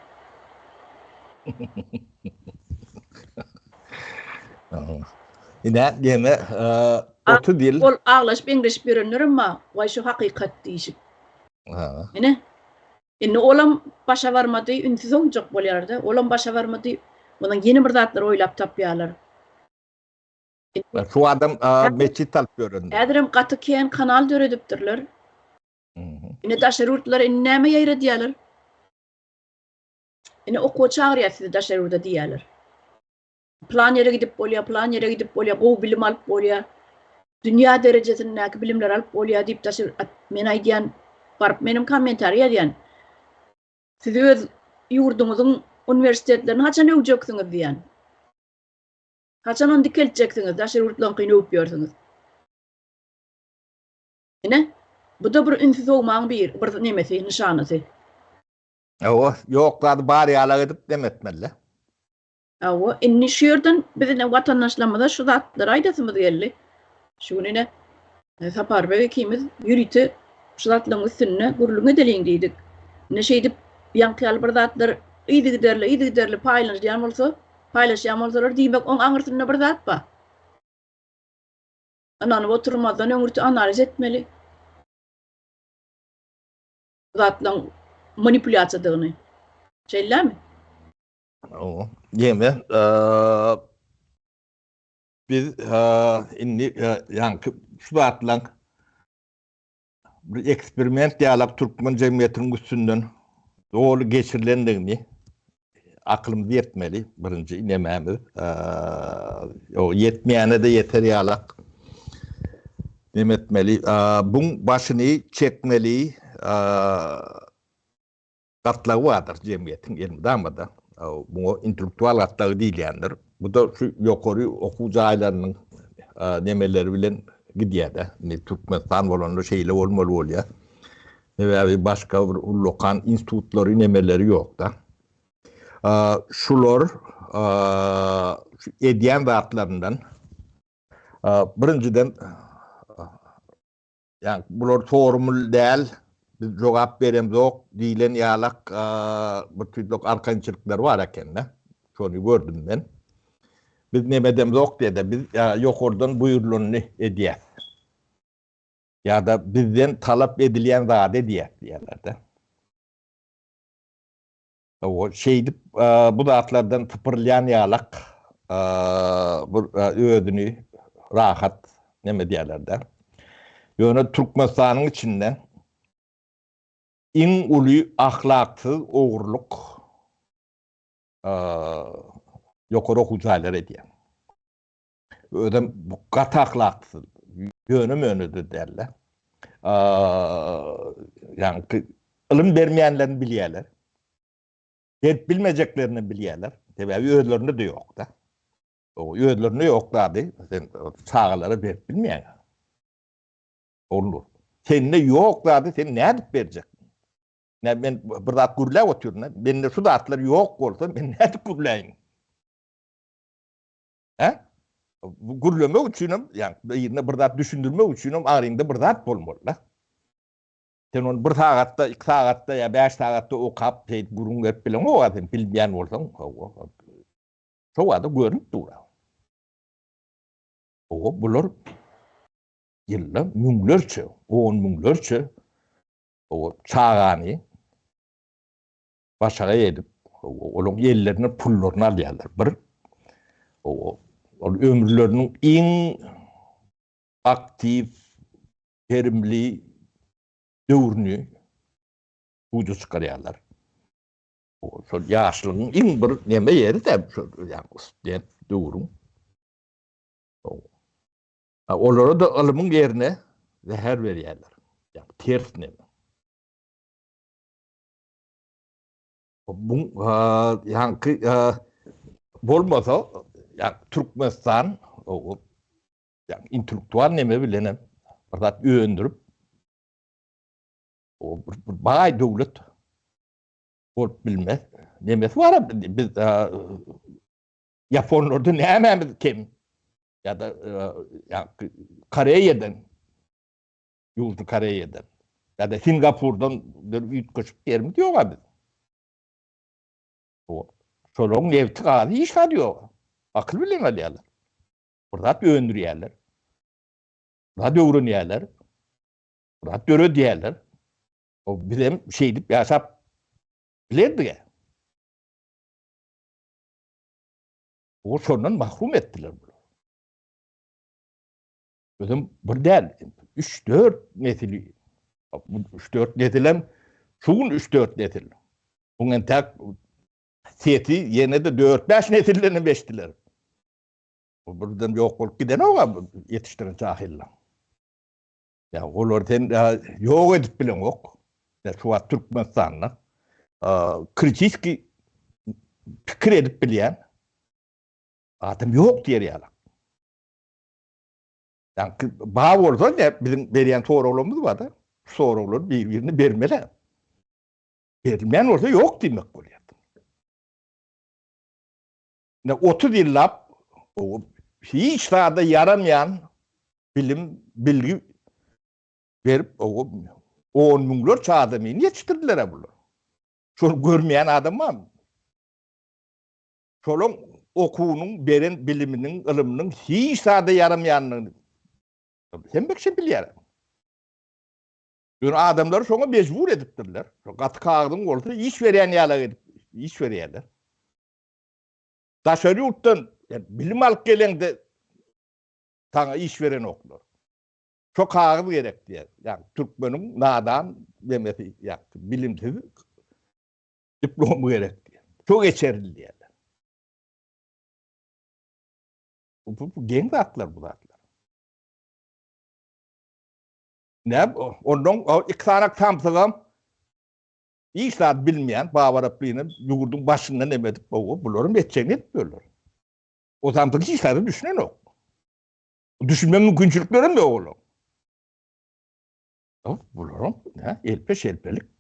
Ine ýene 30 ýyl.
Ol aglaşyp eňreşip ýörenlerem bar. Waý şu hakykat diýişip.
Ha.
Ine. Indi olam başa barmady, ünsi sowujak bolýarda. Olam başa barmady. Ondan ýene bir zatlar oýlap tapýarlar.
Şu adam metjit alyp ýörendir.
Häzirem gaty kän kanal döredipdirler. Ine daşary ýurtlara indi näme ýaýradýarlar? Ine okuwa çagyrýar sizi daşary ýurda diýýärler. Plan ýere gidip bolýar, plan ýere gidip bolýar, gowy bilim alyp bolýar. Dünýä derejesindäki bilimleri alyp bolýar diýip daşary men aýdýan, baryp menem kommentariý ýazýan. Siz öz ýurduňyzyň uniwersitetlerini haçan öwjeksiňiz diýýän. Haçan ony dikeltjeksiňiz, daşary ýurtlaryňkyny öwüp ýörsüňiz. Ine, bu-da bir ünsi sowmagyň bir, bir nemesi, nyşanasy.
Hawa, ýok zady bar ýalak edip dem etmeli-dä.
Hawa, indi şu ýerden biz ine watandaşlarymyza şu zatlary aýdasymyz geldi. Şu gün ine Saparbeg ikimiz ýörite şu zatlaryň üstünde gürrüň edeliň diýdik. Ine şeýdip ýaňky ýaly bir zatlar yzygiderli, yzygiderli paýlanylýan bolsa, paýlaşýan bolsalar, diýmek oň aňyrsynda bir zat bar. Ynanyp oturmazdan öňürti analiz etmeli. Bu zatlaryň manipulýasiýadygyny. Şeýlemi?
Hawa. Ýene biz indi ýaňky şu zatlaryň bir eksperiment ýalak türkmen jemgyýetiniň üstünden doly geçirilendigini akylymyz ýetmeli birinji nemämiz. Ýok, ýetmeýäne-de ýeter ýalak neme etmeli. Buň başyny çekmeli gatlagy bardyr jemgyýetiň elmydama-da. Muňa intellektual gatlagy diýilýändir. Bu-da şu ýokary okuw jaýlarynyň nemeleri bilen gidýär-de. Indi Türkmenistan bolanda şeýle bolmaly bolýar. Sebäbi başga bir ullakan institutlary, nemeleri ýok-da. Şular şu edýän zatlaryndan birinjiden Ýa bular sorumly däl, biz jogap beremzok diýlen ýalak bir tüýdük arkaýynçylyklar bar ekende. Şony gördüm men. Biz neme edemzok diýede, biz ýokardan buýrulanyny edýäs. Ýa-da bizden talap edilýän zady edýäs diýýärler-de. Hawa, şeýdip bu zatlardan sypyrylýan ýalak bir özüni rahat neme edýärler-dä. Ýöne Türkmenistanyň içinde iň uly ahlaksyz ogurlyk ýokary okuw jaýlary edýär. Özem gaty ahlaksyz, ýöne-möne-de däl-de. Ýaňky ylym bermeýänlerini bilýärler. Berip bilmejeklerini bilýärler. Sebäbi özlerinde-de ýok-da. Özlerinde ýok zady sen çagalara berip bilmeýäň. Ogulnur. Sende ýok zady sen nädip berjek? Nä men bir zat gürläp otyryn-da. Mende şu zatlar ýok bolsa men nädip gürläýin? Hä? Gürlemek üçinem, ýa birine bir zat düşündirmek üçinem aňryňda bir zat bolmaly-da. Sen ony bir sagatda, iki sagatda ýa bäş sagatda okap, şeýdip gürrüň berip bileňok-a sen bilmeýän bolsaň, hawa. Şo bada görnüp dur-a. Hawa, bular ýylda müňlerçe, on müňlerçe hawa, çagany başagaý edip, olaryň ellerinden pullaryny alýarlar. Bir, ol ömürleriniň iň aktiw, perimli döwrüni puja çykarýarlar. Şol ýaşlygyň iň bir neme ýeri-de şol ýa student döwrüň. Olara-da ylmyň ýerine zäher berýärler. Ýa ters neme. Bu ýaňky bolmasa, ýa Türkmenistan ýa intellektual neme bilen hem bir zat öndürip o bir baý döwlet bolup bilmez. Nemesi bar biz Ýaponlarda nämämiz kem? Ýa-da ýa Koreýadan Ýurdy Koreýadan ýa-da Singapurdan bir üýtgeşik ýerimiz ýok-a biz. Şolaryň nebti gazy hiç zady ýok. Akyl bilen alýarlar. Bir zat öndürýärler. Bir zat öwrenýärler. Bir zat döredýärler. O bizem şeýdip ýaşap bilerdik. O şondan mahrum etdiler bular. Özem bir däl, 3-4 nesili. 3-4 nesilem şu gün 3-4 nesil. Buň entäk seti ýene-de 4-5 nesilden hem eşdiler. Bu birden ýok bolup gidenok ýetişdiren jahyllar. Ýa olar sen ýok edip bileňok. Ýa şu wagt Türkmenistanda kritiski pikir edip bilýän adam ýok diýer ýaly. Ýa ba bolsa ne biziň berýän soraglarymyz bar-da. Soraglary bir-birine bermeli. Berilmeýän bolsa ýok diýmek bolýar. Ne 30 ýyllap hiç zada ýaramaýan bilim, bilgi berip, on müňlerçe adamyny ýetişdirdiler bular. Şony görmeýän adam barmy? Şolaň okuwynyň beren biliminiň, ylymynyň hiç zada ýaramaýandygyny hemme kişi bilýär. Ýöne adamlary şoňa mejbur edipdirler. Şo gaty kagyzyň bolsa iş berýän ýalak edip iş berýärler. Daşary ýurtdan bilim alyp geleňde saňa iş berenoklar. Şo kagyz gerek diýýär. Ýa türkmeniň nadan demesi, ýa bilimsiz diplomy gerek diýýär. Şo geçerli diýýärler. Bu, bu geň zatlar bu zatlar. Ne ondan iki sany samsygam hiç zat bilmeýän Babaraplyny ýurduň başyndan neme edip, bularyň etjegini edip ýörler. O samsyk hiç zada düşünenok. Düşünme mümkinçilikleri hem ýok olaryň. Bularyň ne elpe şelpelik.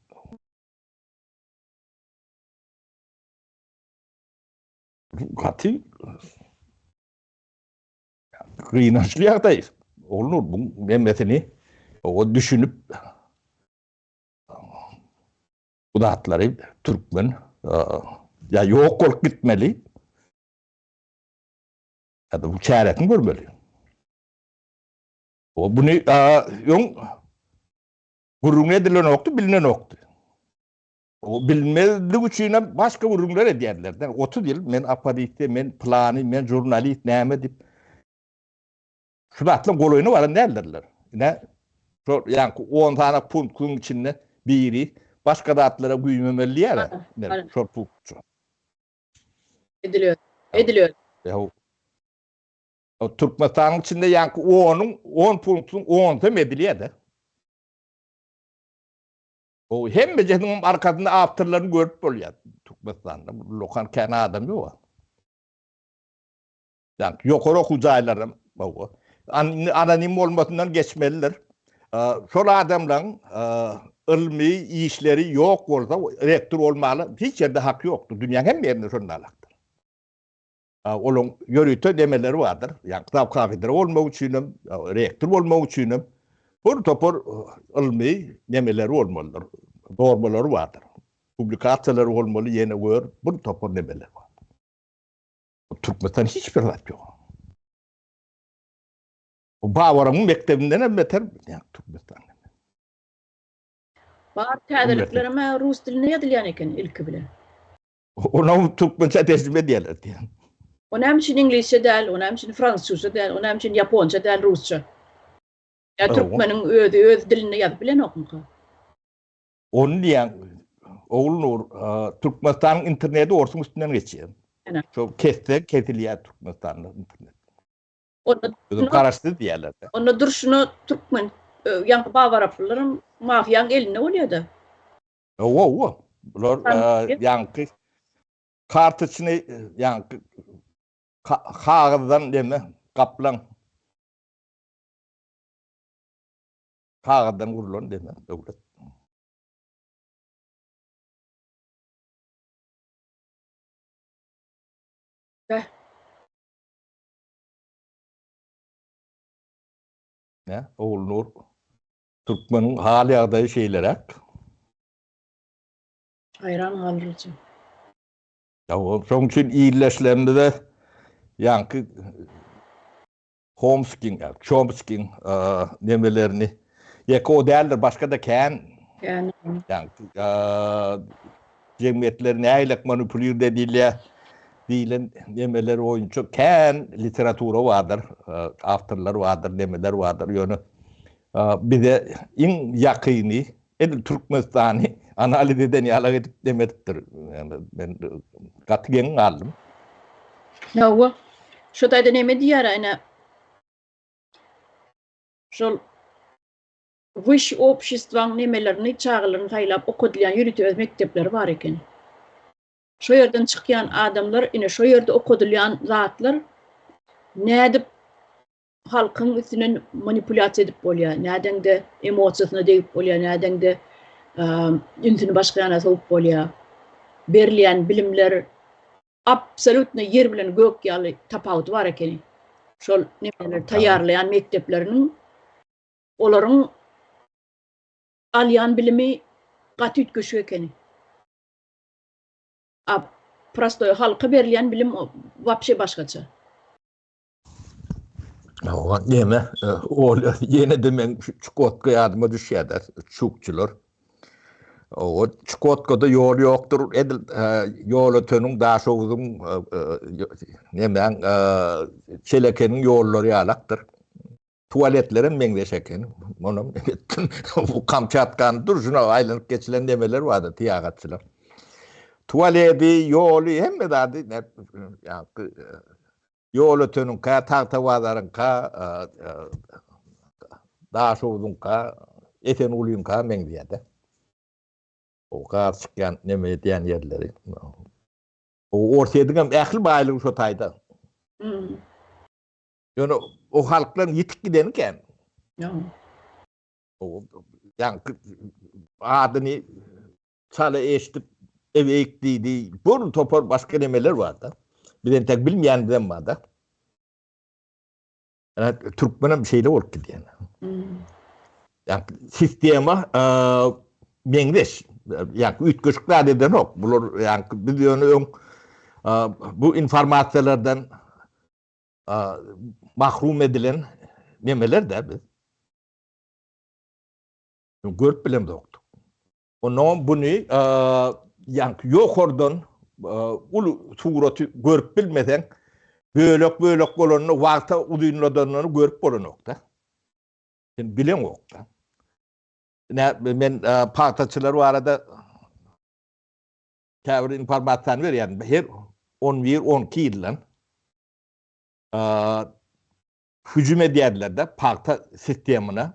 Gaty gynançly ýagdaý. Ogulnur bu nemesini o düşünip bu zatlary türkmen ýa ýok bolup gitmeli. Ýa-da bu çäresini görmeli. O buny öň gürrüň edilenokdy, bilinenokdy. O bilinmezlik üçin hem başga gürrüňler edýärdiler. 30 ýyl men oppozisiýa, men plany, men žurnalist näme diýip şu zatlaryň golaýyna baran däldirler. Ine, şol ýaňky 10 sany punktyň içinde biri başga zatlara güýmemeli diýýär. Şol punkt.
Ediliyor. Ediliyor.
Ýa Türkmenistanyň içinde ýaňky onuň 10 punktyň 10-sy hem edilýär-de. O hemmejesiniň arkasynda awtorlaryny görüp bolýar. Türkmenistanda bu lokan kän adam ýok. Ýa ýokary okuw jaýlaram bu. Anonim bolmasyndan geçmelidir. Şol adamlaryň ylmy işleri ýok bolsa rektor bolmaly hiç ýerde haky ýokdur. Dünýäň hemme ýerinde şonda alakdyr. Olaryň ýörite nemeleri bardyr. Ýa kitap kafedra bolmak üçin hem, rektor bolmak üçin hem bir topar ylmy nemeleri bolmalydyr. Normalary bardyr. Publikasiýalary bolmaly, ýene gör bir topar nemeler bar. Türkmenistan hiç bir zat ýok. Bu Babaryň mekdebinden hem beter Türkmenistan.
Bar täzeliklerem rus dilinde ýazylýan eken ilki bilen.
Onam türkmençe terjime edýärler diýen.
O näme üçin iňlisçe däl, o näme üçin fransuzça däl, o näme üçin ýaponça däl, rusça? Ýa türkmeniň özi öz dilinde ýazyp bilenokmyka?
Ony diýýän. Ogulnur, Türkmenistanyň interneti orsuň üstünden geçýär. Şo kesse kesilýär Türkmenistanda internet.
Onda
Özüm garaşsyz diýýärler.
Onda durşuna türkmen ýaňky babaraplylaram mafiýaň elinde bolýar-da.
Hawa, hawa. Bular ýaňky kartoçny ýaňky kagyzdan neme gaplaň. Kagyzdan gurlan deme döwlet.
Beh.
Ne, Ogulnur, türkmeniň hal ýagdaýy şeýleräk.
Haýran galdyryjy.
Ýa, şonuň üçin ildeşlerimize ýaňky Homskiň, Çomskiň nemelerini, ýeke o däldir, başga-da kän.
Kän.
Ýagny, jemgyýetler nähili manipulird edilýär diýlen nemeler boýunça kän literatura bardyr, awtorlar bardyr, nemeler bardyr. Ýöne bize iň ýakyny edil Türkmenistany analiz eden ýalak edip neme edipdir. Men gaty geň galdym.
Hawa. Şo taýda neme diýýär ine. Şol wyş obşestwaň nemelerini çagalaryny saýlap okadylýan ýörite öz mekdepleri bar eken. Şo ýerden çykýan adamlar ine şo ýerde okadylýan zatlar nädip halkyň üstünden manipulýasiýa edip bolýar, nädeňde emosiýasyna degip bolýar, nädeňde ünsüni başga ýana sowup bolýar. Berilýän bilimler absolýutno ýer bilen gök ýaly tapawudy bar ekeni. Şol nemeleri taýýarlaýan mekdepleriniň olaryň alýan bilimi gaty üýtgeşik ekeni. A prostoý halka berilýän bilim wapşe başgaça.
Hawa, neme, ol ýene-de meň şu Çukotka ýadyma düşýär-de, çukçylar. O Çukotkada ýol ýokdur, edil Ýolöteniň, Daşoguzyň, nemäň, Çelekeniň ýollary ýalakdyr. Tualetlerem meňzeş eken. Onam etdim. Bu Kamçatkany durşuna aýlanyp geçilen nemeler bardy, syýahatçylar. Tualeti, ýoly, hemme zady ýaňky Ýolöteniňkä, Tagtabazaryňka, Daşoguzyňka, Esengulyňka meňzeýär-de. O gaz çykýan neme edýän ýerleri. O Orsýetiňem ähli baýlygy şo taýda. Ýöne o halklaryň ýitip gideni kän. O ýaňky adyny çala eşidip ebeýik diýdi. Bir topar başga nemeler bar-da. Biz entek bilmeýänimizem bar-da. Ýa türkmenem şeýle bolup gidýär. Ýa sistema meňzeş. Ýa üýtgeşik zat edenok. Bular ýa biz ýöne öň bu informasiýalardan mahrum edilen nemeler-de biz. Görüp bilemzokdyk. Onnoňam buny ýaňky ýokardan uly suraty görüp bilmeseň, bölek-bölek bolanyny, wagta uzynladanyny görüp bolanok-da. Sen bileňok-da. Ine, men pagtaçylar barada käbir informasiýany berýän. Her on bir, on iki ýyldan hüjüm edýärdiler-de pagta sistemyna.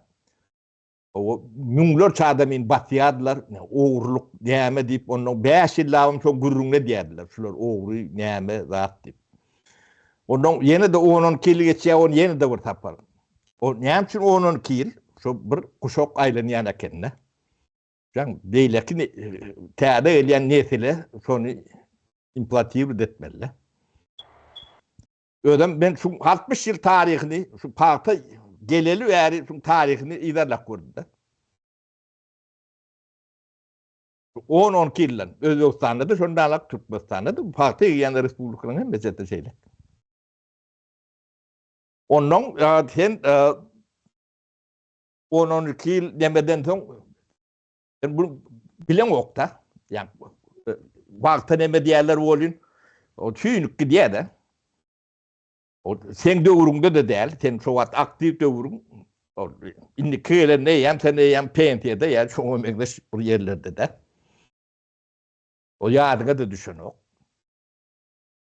O müňlerçe adamyny basýardylar, ogrulyk näme diýip, ondan 5 ýyllabam şo gürrüňini edýärdiler, şular ogry näme zat diýip. Ondan ýene-de on-on iki ýyl geçýär, ony ýene-de bir sapar. O näme üçin on-on iki ýyl? Şo bir guşak aýlanýan eken-de. Ýa beýleki täze gelýän nesile şony implantirowat etmeli-de. Özem men şu 60 ýyl taryhyny, şu pagta geleli bäri şu taryhyny yzarlap gördüm-de. 10-12 ýyldan Özbegistanda-da şonda alak, Türkmenistanda-da pagta egýän respublikalaryň hemmesinde şeýle. Ondan sen 10-12 ýyl nemeden soň sen bunu bileňok-da. Ýa wagta neme diýerler bolýun. O tüýnük gidýär-de. O seň döwrüňde-de däl, sen şo wagt aktiw döwrüň. O indiki gelende eýýäm sen eýýäm pensiýada ýa şoňa meňzeş bir ýerlerde-de. O ýadyňa-da düşenok.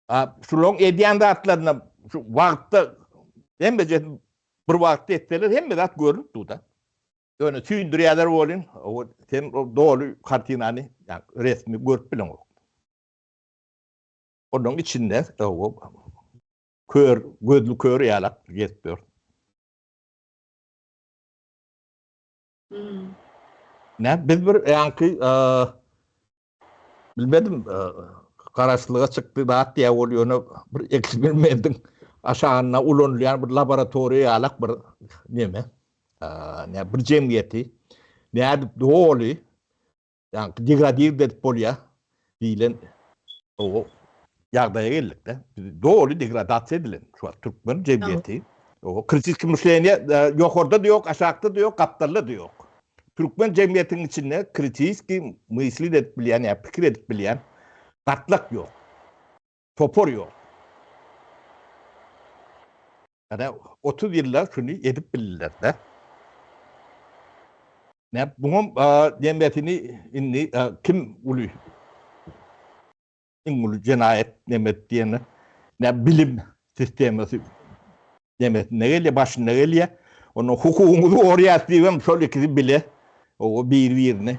A şularyň edýän zatlaryna şu wagtda hemmejesini bir wagtda etseler hemme zat görnüp dur-da. Ýöne süýndürýärler welin, sen doly kartinany, ýa resmi görüp bileňok. Onuň içinde kör, gözli kör ýalak gezip ýör.
Hmm.
Nä biz bir ýaňky bilmedim garaşlyga çykdy zat diýä ol ýöne bir eksperimentiň aşagynda ulanylýan bir laboratoriýa ýalak bir neme. Nä bir jemgyýeti nädip doly Ýagny degradird edip bolýar diýlen o ýagdaýa geldik-de. Doly degradasiýa edilen şu wagt türkmen jemgyýeti. O kritiski myşleniýe e, ýokarda-da ýok, aşakda-da ýok, gapdalda-da ýok. Türkmen jemgyýetiniň içinde kritiski myslit edip bilýän, ýa pikir edip bilýän gatlak ýok. Topar ýok. Ýa 30 ýylda şuny edip bildiler-de. Näme buňam nemesini indi kim uly iň uly jenaýat neme diýende nä bilim sistemasy nemesinde gelýär, başynda gelýär. Onda hukugyňyzy gorýas diýibem şol ikisi bile o bir-birini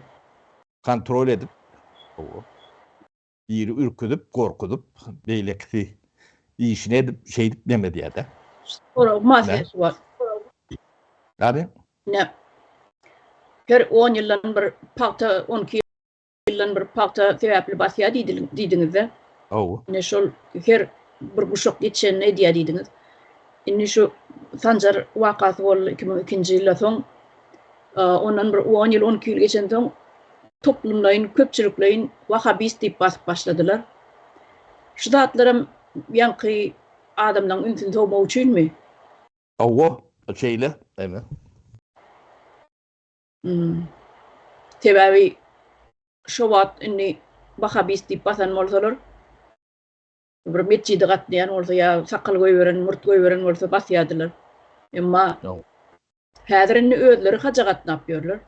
kontrol edip o Biri ürküzip, gorkuzyp, beýlekisi işini edip, şeýdip neme edýär-de.
Sorag mafiýasy bar.
Ýagny?
Ine, her on ýyldan bir pagta, on iki ýyldan bir pagta sebäpli basýar diýdiňiz-de.
Hawa.
Ine şol her bir guşak ýetişenini edýär diýdiňiz. Indi şu Sanjar wakasy boldy 2002-nji ýylda soň ondan bir on ýyl, 12 ýyl geçensoň toplumlaýyn, köpçülikleýin wahabist diýip basyp başladylar. Şu zatlaram ýaňky adamlaň ünsüni sowmak üçinmi?
Hawa, şeýle, eme.
Hmm. Sebäbi şo wagt indi wahabist diýip basan bolsalar, bir metjide gatnaýan bolsa ýa sakal goýberen, murt goýberen bolsa basýardylar. Emma häzir indi özleri haja gatnap ýörler.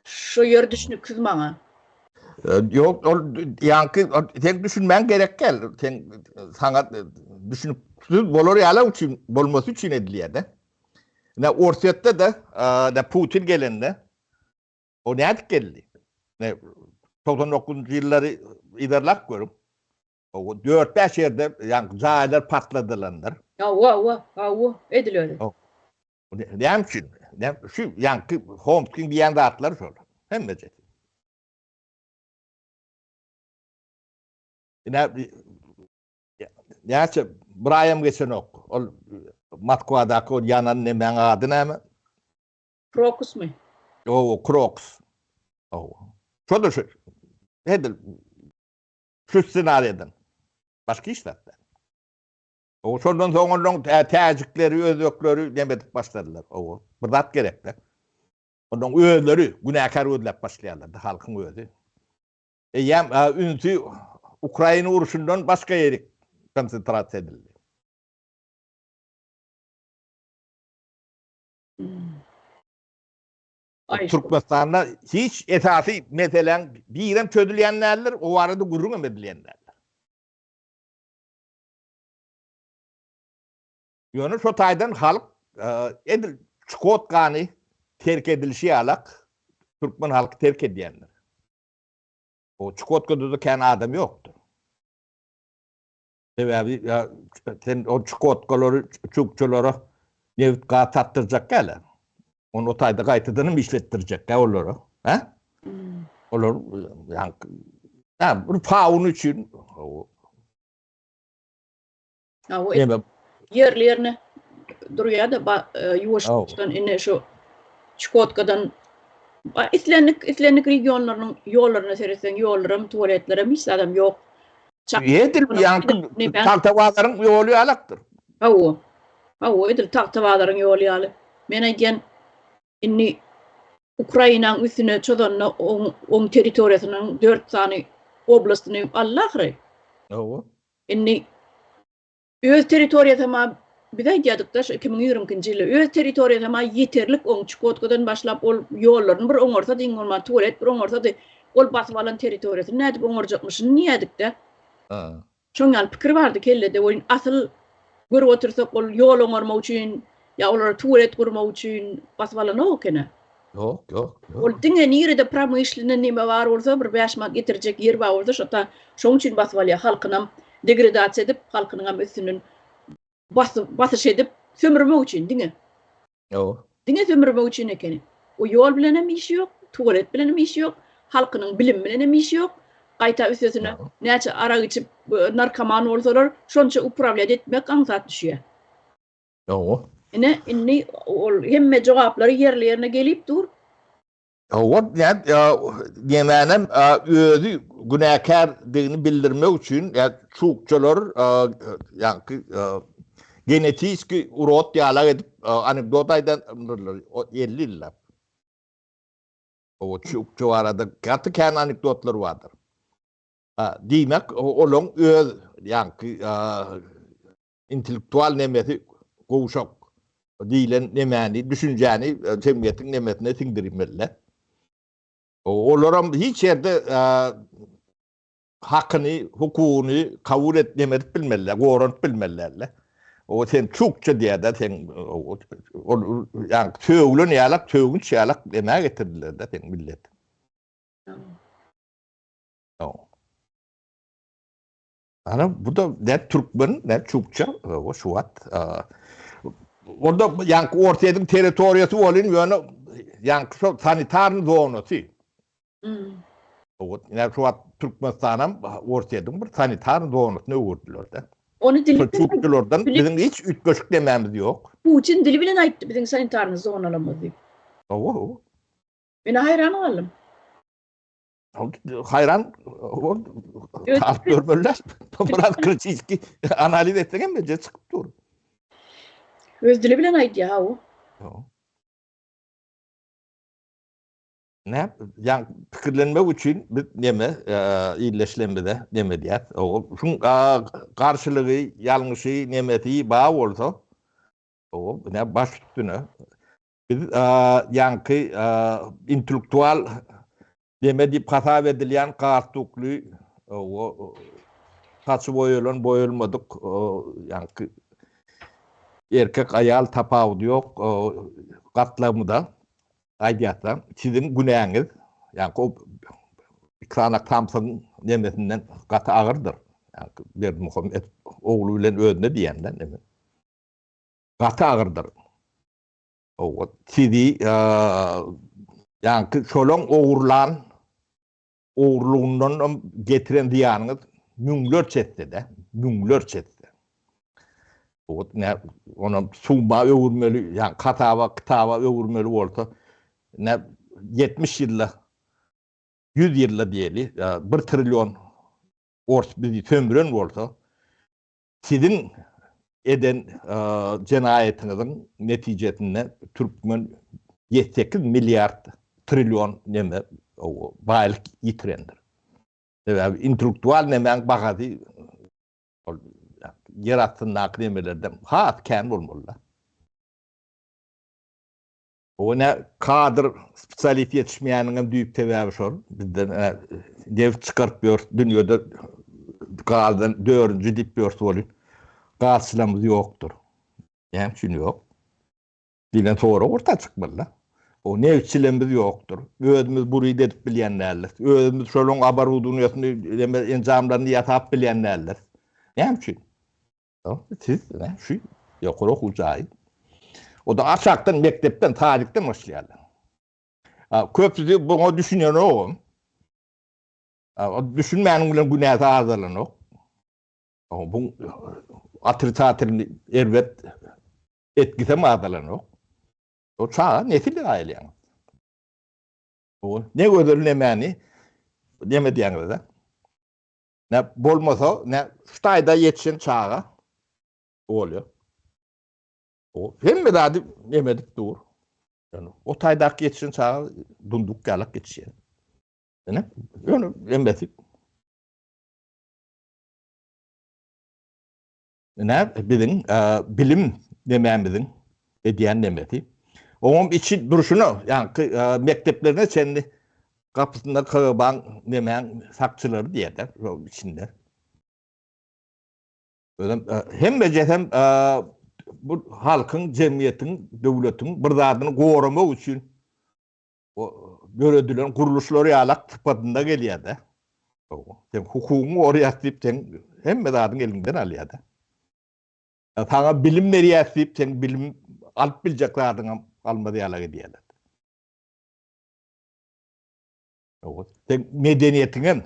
Şu ýer düşnüksiz maňa.
Ýok, ol ýaňky sen düşünmäň gerek däl. Sen saňa düşüniksiz bolar ýaly üçin bolmasy üçin edilýär-de. Ine Orsýetde-de, Putin gelende O nädip geldi? Ne 99-njy ýyllary yzarlap görüň. O 4-5 ýerde ýaňky jaýlar partladylandyr.
Hawa, hawa, hawa, edil öyle.
Näme üçin? Şu ýaňky Homskiň diýen zatlary şol. Hemmejesi. Ine näçe bir aýam geçenok. Ol Moskwadaky ol ýanan nemäň ady näme?
Krokusmy?
Hawa, Krokus. Hawa. Şo-da şu. Edil şu ssenariýadan. Başga hiç zat däl. O şondan soň ondan täjikleri, özbekleri neme edip başladylar. Hawa, bir zat gerek-de. Ondan özleri günäkär gözläp başlaýarlar-da, halkyň özi. Eýýäm ünsi Ukraina urşundan başga ýerik konsentrasiýa edildi. Türkmenistanda hiç esasy meseläň birem çözülýän däldir, o barada gürrüň hem edilýän däldir. Ýöne şo taýdan halk edil Çukotkany terk edilişi ýalak türkmen halky terk edýändir. O Çukotkada-da kän adam ýokdur. Sebäbi sen o çukotkalary çukçalara nebit gaz satdyrjak däl. Ony o taýda gaýtadan hem işletdirjek däl olara. Hä? Hmm. Olar ýa bir fauna üçin
Ha, o ýerli ýerine durýar da e, ýuwaşdan ine şu Çukotkadan islendik islendik regionlarynyň ýollaryna seretseň ýollaram tualetlerem hiç zadam ýok.
Edil ýaňky Tagtabazaryň ýoly ýalakdyr.
Hawa. Hawa, edil Tagtabazaryň ýoly ýaly. Men aýdýan, indi Ukrainaň üstüne çozanda oň oň territoriýasynyň 4 sany oblastyny aldy ahyry.
Hawa.
Indi Öz territoriýasam-a biz aýdýardyk-da şu 2022-nji ýylda öz territoriýasam-a ýeterlik oň Çukotkadan başlap ol ýollaryny bir oňarsady iň bolman tualet bir oňarsady. Ol basyp alan territoriýasyny nädip oňarjakmyşyny diýýädik-dä. Şoň ýaly pikir bardy kellede welin asyl görüp otursak ol ýol oňarmak üçin ýa olara tuwalet gurmak üçin basyp alanok eken-ä.
Ýok, ýok,
ýok. Ol diňe nirede promyşlennyý neme bar bolsa bir 5 manat getirjek ýer bar bolsa şo ta şoň üçin basyp alýar halkynam degredasiýa edip halkynyňam üstünden basyş edip sömürmek üçin diňe.
Ýok.
Diňe sömürmek üçin ekeni. O ýol bilenem işi ýok, tuwalet bilenem işi ýok, halkynyň bilimi bilenem işi ýok. Gaýta üstesine näçe arak içip narkoman bolsalar, şonça uprawlýat etmek aňsat düşýär.
Ýok.
Ine, indi ol hemme jogaplary ýerli-ýerine gelip dur.
Hawa, diýmänem özi günäkärdigini bildirmek üçin çukçalar ýaňky genetiski urod ýalak edip anekdot aýdandyrlar 50 ýyllap. O çukça barada gaty kän anekdotlar bardyr. Diýmek, olaň öz ýaňky intellektual nemesi gowşak diýlen nemäni, düşünjäni jemgyýetiň nemesine siňdirmeliler. Olaram hiç ýerde hakyny, hukugyny kabul et neme edip bilmeliler, goranyp bilmeliler. O sen çukça diýýär-de, sen ol ýa sögülen ýalak, sögünç ýalak nämä getirdiler-de sen millet. Ana bu da ne türkmen ne çukça o şu wagt. Onda ýaňky Orsýetiň territoriýasy bolyn ýöne ýaňky şo sanitarny zonasy.
Hmm.
O ne şu wagt Türkmenistanam Orsýetiň bir sanitarny zonasyna öwürdiler-de.
Ony dili
Çukçulardan biziň hiç üýtgeşik demämiz ýok.
Putin dili bilen aýtdy biziň sanitarny zonalarymyz diýip.
Hawa, hawa.
Men haýran galdym.
Haýran alyp görmeliler. Biraz kritiski analiz etseň hem bence çykyp dur.
Öz dili bilen aýdýar ha o.
Ne? Ýa pikirlenmek üçin biz neme illeşlemede neme diýýär. O şuň garşylygy, ýalňyşy, nemesi bar bolsa, o ne baş üstüne Biz ýaňky intellektual deme diýip hasap edilýän galstukly saçy boýalan, boýalmadyk ýaňky erkek, aýal tapawudy ýok gatlagymyza aýdýarsa, siziň günäňiz ýaňky o iki sany samsygyň nemesinden gaty agyrdyr. Ýaňky Berdimuhamet ogly bilen özüne diýýän-de neme. Gaty agyrdyr. Owa, sizi ýaňky şolaň ogurlan ogurlugyndan getiren zyýanyňyz müňlerçe etse-de, müňlerçe etse. Owa, ne onam summa öwürmeli, ýa hasaba, kitaba öwürmeli bolsa, ne 70 ýylda, 100 ýylda diýeli, 1 trillion ors bizi sömüren bolsa, Siziň eden jenaýatyňyzyň netijesinde türkmen ýedi-sekiz milliard trillion neme baýlyk ýitirendir. Sebäbi intellektual nemäň bahasy ol ýer astyndaky nemelerden has kän bolmaly-da. O ne kadr spesialist ýetişmeýäniňem düýp sebäbi şol. Bizde neft çykaryp ýörüs, dünýede gazdan dördünji diýip ýörüs welin, gazçylarymyz ýokdur. Näme üçin ýok? Diýlen sorag orta çykmaly-da. O neftçilerimiz ýokdur. Özümiz burid edip bilýän däldiris. Özümiz şolaryň oborudowaniýasyny, enjamlaryny ýasap bilýän däldiris. Näme üçin? Siz şu ýokary okuw jaýy. O da aşakdan mekdepden, sadikden başlaýarlar. Köpüsi buňa düşünenok. O düşünmäniň bilen günäsi azalanok. Bu otrisatel erbet etkisem azalanok. O çaga nesil aýylýar. O ne gözel nemäni neme diýäňiz-de. Ne bolmasa, ne şu taýda ýetişen çaga bolýar. O hemme zady neme edip dur. Yani o taýdaky ýetişen çaga dunduk ýalak ýetişýär. Ýöne, ýöne hemmesi Ne biziň bilim nemämiziň edýän nemesi. Oňam içi durşuna, ýaňky mekdeplerine çenli. Gapysynda KGB-aň nemäň sakçylary diýýär-de, şo içinde. Özem hemmejesem bu halkyň, jemgyýetiň, döwletiň bir zadyny goramak üçin döredilen gurluşlar ýalak sypatynda gelýär-de. Sen hukugyňy goraýas diýip, sen hemme zadyň eliňden alýar-da. Saňa bilim berýäs diýip, sen bilim alyp biljek zadyňam almaz ýalak edýärler. Sen medeniýetiňem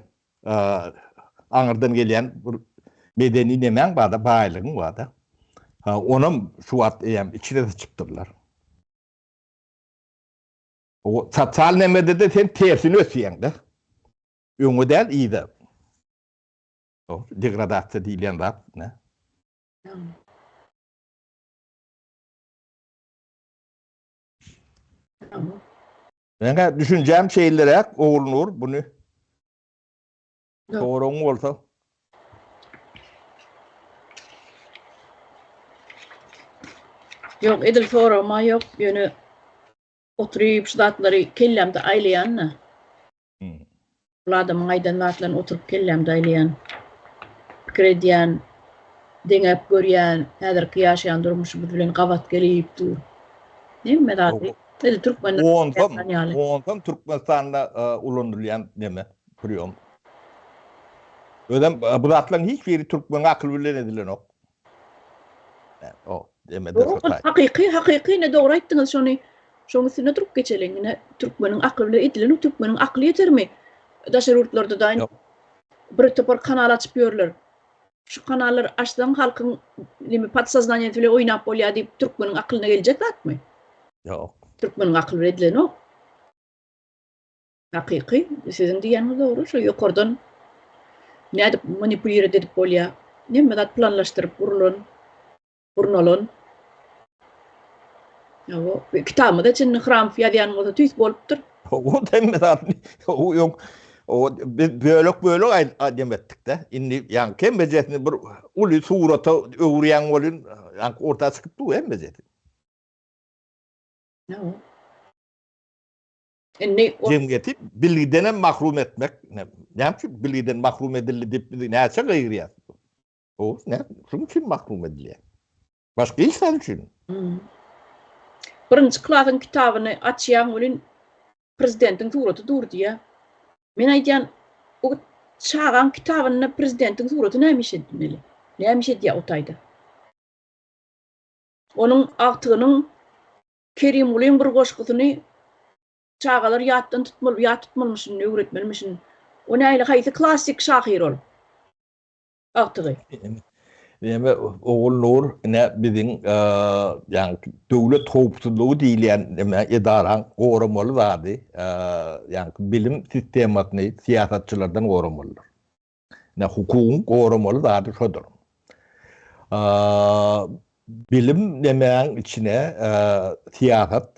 aňyrdan gelýän bir medeni nemäň barda, baýlygyň barda. Ha, onam şu wagt eýýäm içine syçypdyrlar. O sosial nemede-de sen tersini ösýäň-de. Öňe däl, yza. O degradasiýa diýilýän zat ne? Meňä düşünjäm şeýleräk Ogulnur buny soragyň bolsa.
Ýok edil soragym-a ýok ýöne oturyp şu zatlary kellämde aýlaýan-da. Ol adamyň aýdan zatlaryny oturyp kellämde aýlaýan. Pikir edýän, deňäp görýän, häzirki ýaşaýan durmuşymyz bilen gabat gelip dur. Hemme zady edil türkmenler
Onsoň, onsoň Türkmenistanda ulanylýan neme, priýom. Özem bu zatlaryň hiç biri türkmeniň akyly bilen edilenok. O, demede
şo taý. Hakyky, hakyky ine dogry aýtdyňyz şony. Şoň üstünde durup geçeliň. Ine türkmeniň akyly bilen edilen türkmeniň akyly ýetermi? Daşary ýurtlarda da bir topar kanal açyp ýörler. Şu kanallary açsaň halkyň neme podsoznaniýasy bilen oýnap bolýar diýip türkmeniň akylyna geljek zatmy?
Ýok.
Türkmeniň akyly bilen edilenok. Hakyky, siziň diýýäniňiz dogry, şo ýokardan nädip manipulirowat edip bolýar, hemme zat planlaşdyryp gurulan, gurnalan. Hawa, kitabymyza çenli Hramow ýazýan bolsa tüýs bolupdyr.
O hemme zat, o ýok, o biz bölek-bölek aýdym etdik-de. Indi ýaňky hemmejesini bir uly surata öwürýäň welin, ýaňky orta çykyp dur hemmejesi.
Hawa. Indi
jemgyýeti bilgiden hem mahrum etmek, näme üçin bilgiden mahrum edildi diýip biz näçe gygyrýas? O ne? Şunuň üçin mahrum edilýär. Başga hiç zat üçin.
Hmm. Birinji klasyň kitabyny açýaň welin prezidentiň suraty dur diýýär. Men aýdýan, o çagaň kitabynda prezidentiň suraty näme iş etmeli? Näme iş edýär o taýda? Onuň agtygynyň Kerimgulyň bir goşgusyny çagalar ýatdan tutmaly, ýat tutmalymyşyn, öwretmelimişin. O nähili, haýsy klassyk şahyr ol? Agtygy.
Näme, Ogulnur, ine biziň ýaňky döwlet howpsuzlygy diýilýän näme edaraň goramaly zady, ýaňky bilim sistemasyny syýasatçylardan goramalydyr. Ine hukugyň goramaly zady şodur. Bilim nemäň içine syýasat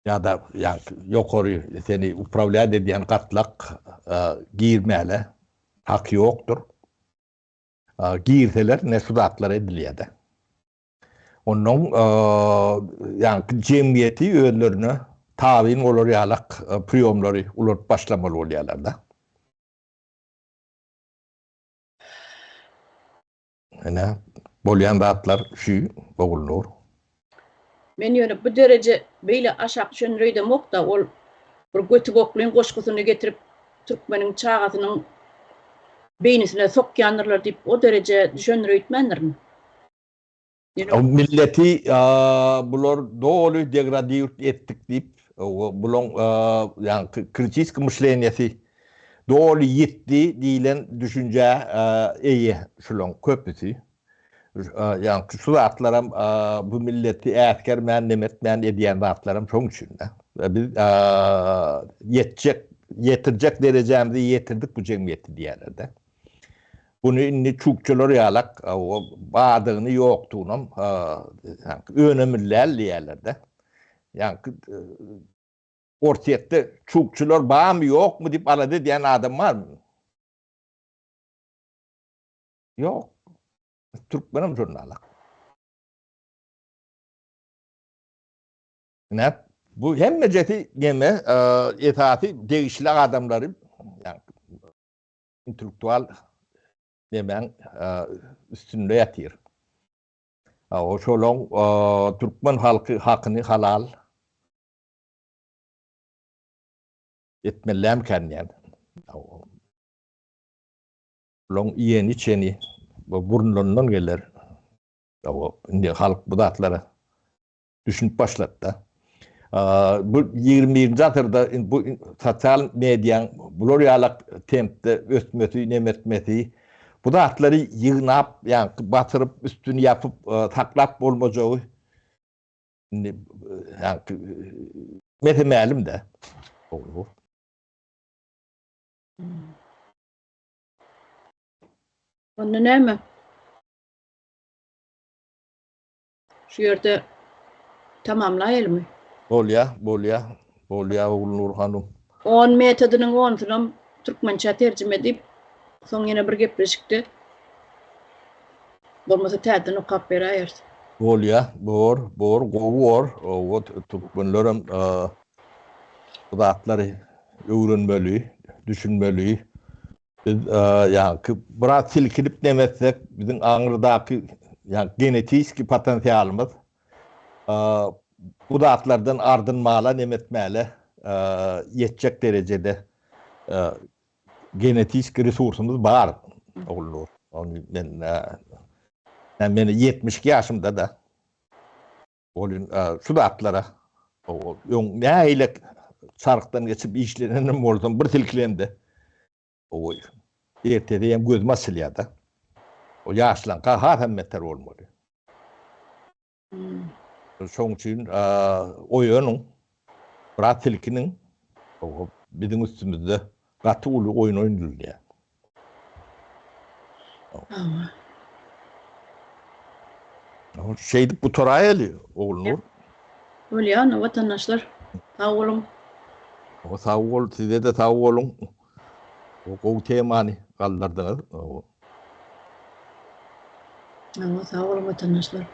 ýa-da ýokary seni uprawlýat edýän gatlak girmäle haky ýokdur. Girseler ine şu zatlar edilýär-de. Onnoň ýaňky jemgyýeti özlerine tabyn bolar ýalak priýomlary ulanyp başlamaly bolýarlar-da. Ine, bolýan zatlar şu, Ogulnur.
Men ýöne bu dereje beýle aşak düşendir öýdemok-da, ol bir göti boklyň goşgusyny getirip türkmeniň çagasynyň beýnisine sokýandyrlar diýip o dereje düşendir öýtmändirin.
Milleti bular doly degradirt etdik diýip, bulaň ýaňky kritiski myşleniýasy doly ýitdi diýlen düşünjä eýe şulaň köpüsi. Ýaňky şu zatlaram bu milleti äsgermän, nemetmän edýän zatlaram şoň üçin-de. Biz ýetjek, ýetirjek derejämizi ýetirdik bu jemgyýeti diýýärler-de. Buny indi çukçalar ýalak bardygyny ýokdugynam önemli däl diýýärler-de. Ýaňky Orsýetde çukçular barmy ýokmy diýip alada edýän adam barmy? Ýok. Türkmenem žurnalak. Näp? Bu hemmejesi neme esasy degişli adamlary intellektual nemäň üstünde ýatyr. O şolaň türkmen halky hakyny halal etmelilämikän diýýän. Bulaň iýeni içeni bu burunlaryndan geler. Indi halk bu zatlara düşünip başlady-da. Bu 21-nji asyrda bu sosial mediaň bular ýalak tempde ösmesi, nemetmesi, bu zatlary ýygnap, ýaňky basyryp, üstüni ýapyp, saklap bolmajagy indi ýaňky mese-mälim-dä.
Onda näme? Şu ýerde tamamlaýalymy?
Bolýa, bolýa, bolýa Ogulnur hanym.
On metodynyň onsunam türkmençä terjime edip, soň ýene bir gepleşikde bolmasa täzeden okap beräýeris.
Bolýa, bor, bor, gowy bor. Owa, türkmenlerem bu zatlary öwrenmeli, düşünmeli. Biz ýaňky biraz silkinip neme etsek, biziň aňyrdaky ýaňky genetiki potensialymyz bu zatlardan ardynmala neme etmäle ýetjek derejede genetiki resursymyz bar, Ogulnur. Ony men men 72 ýaşymda-da. Ol şu zatlara öň nähili çarhdan geçip işlenenem bolsam bir silkilemde oý ertesi hem gözüm açylýar-da. O ýaşlaňka hasam beter bolmaly. Şoň üçin oýanyň, biraz silkiniň, biziň üstümizde gaty uly oýun oýnalýar. Şeýdip gutaraýaly, Ogulnur.
Bolýa onda watandaşlar. Sag boluň.
Sag bol, size-de sag boluň. Gowy temany galdyrdyňyz.
Sag boluň watandaşlar.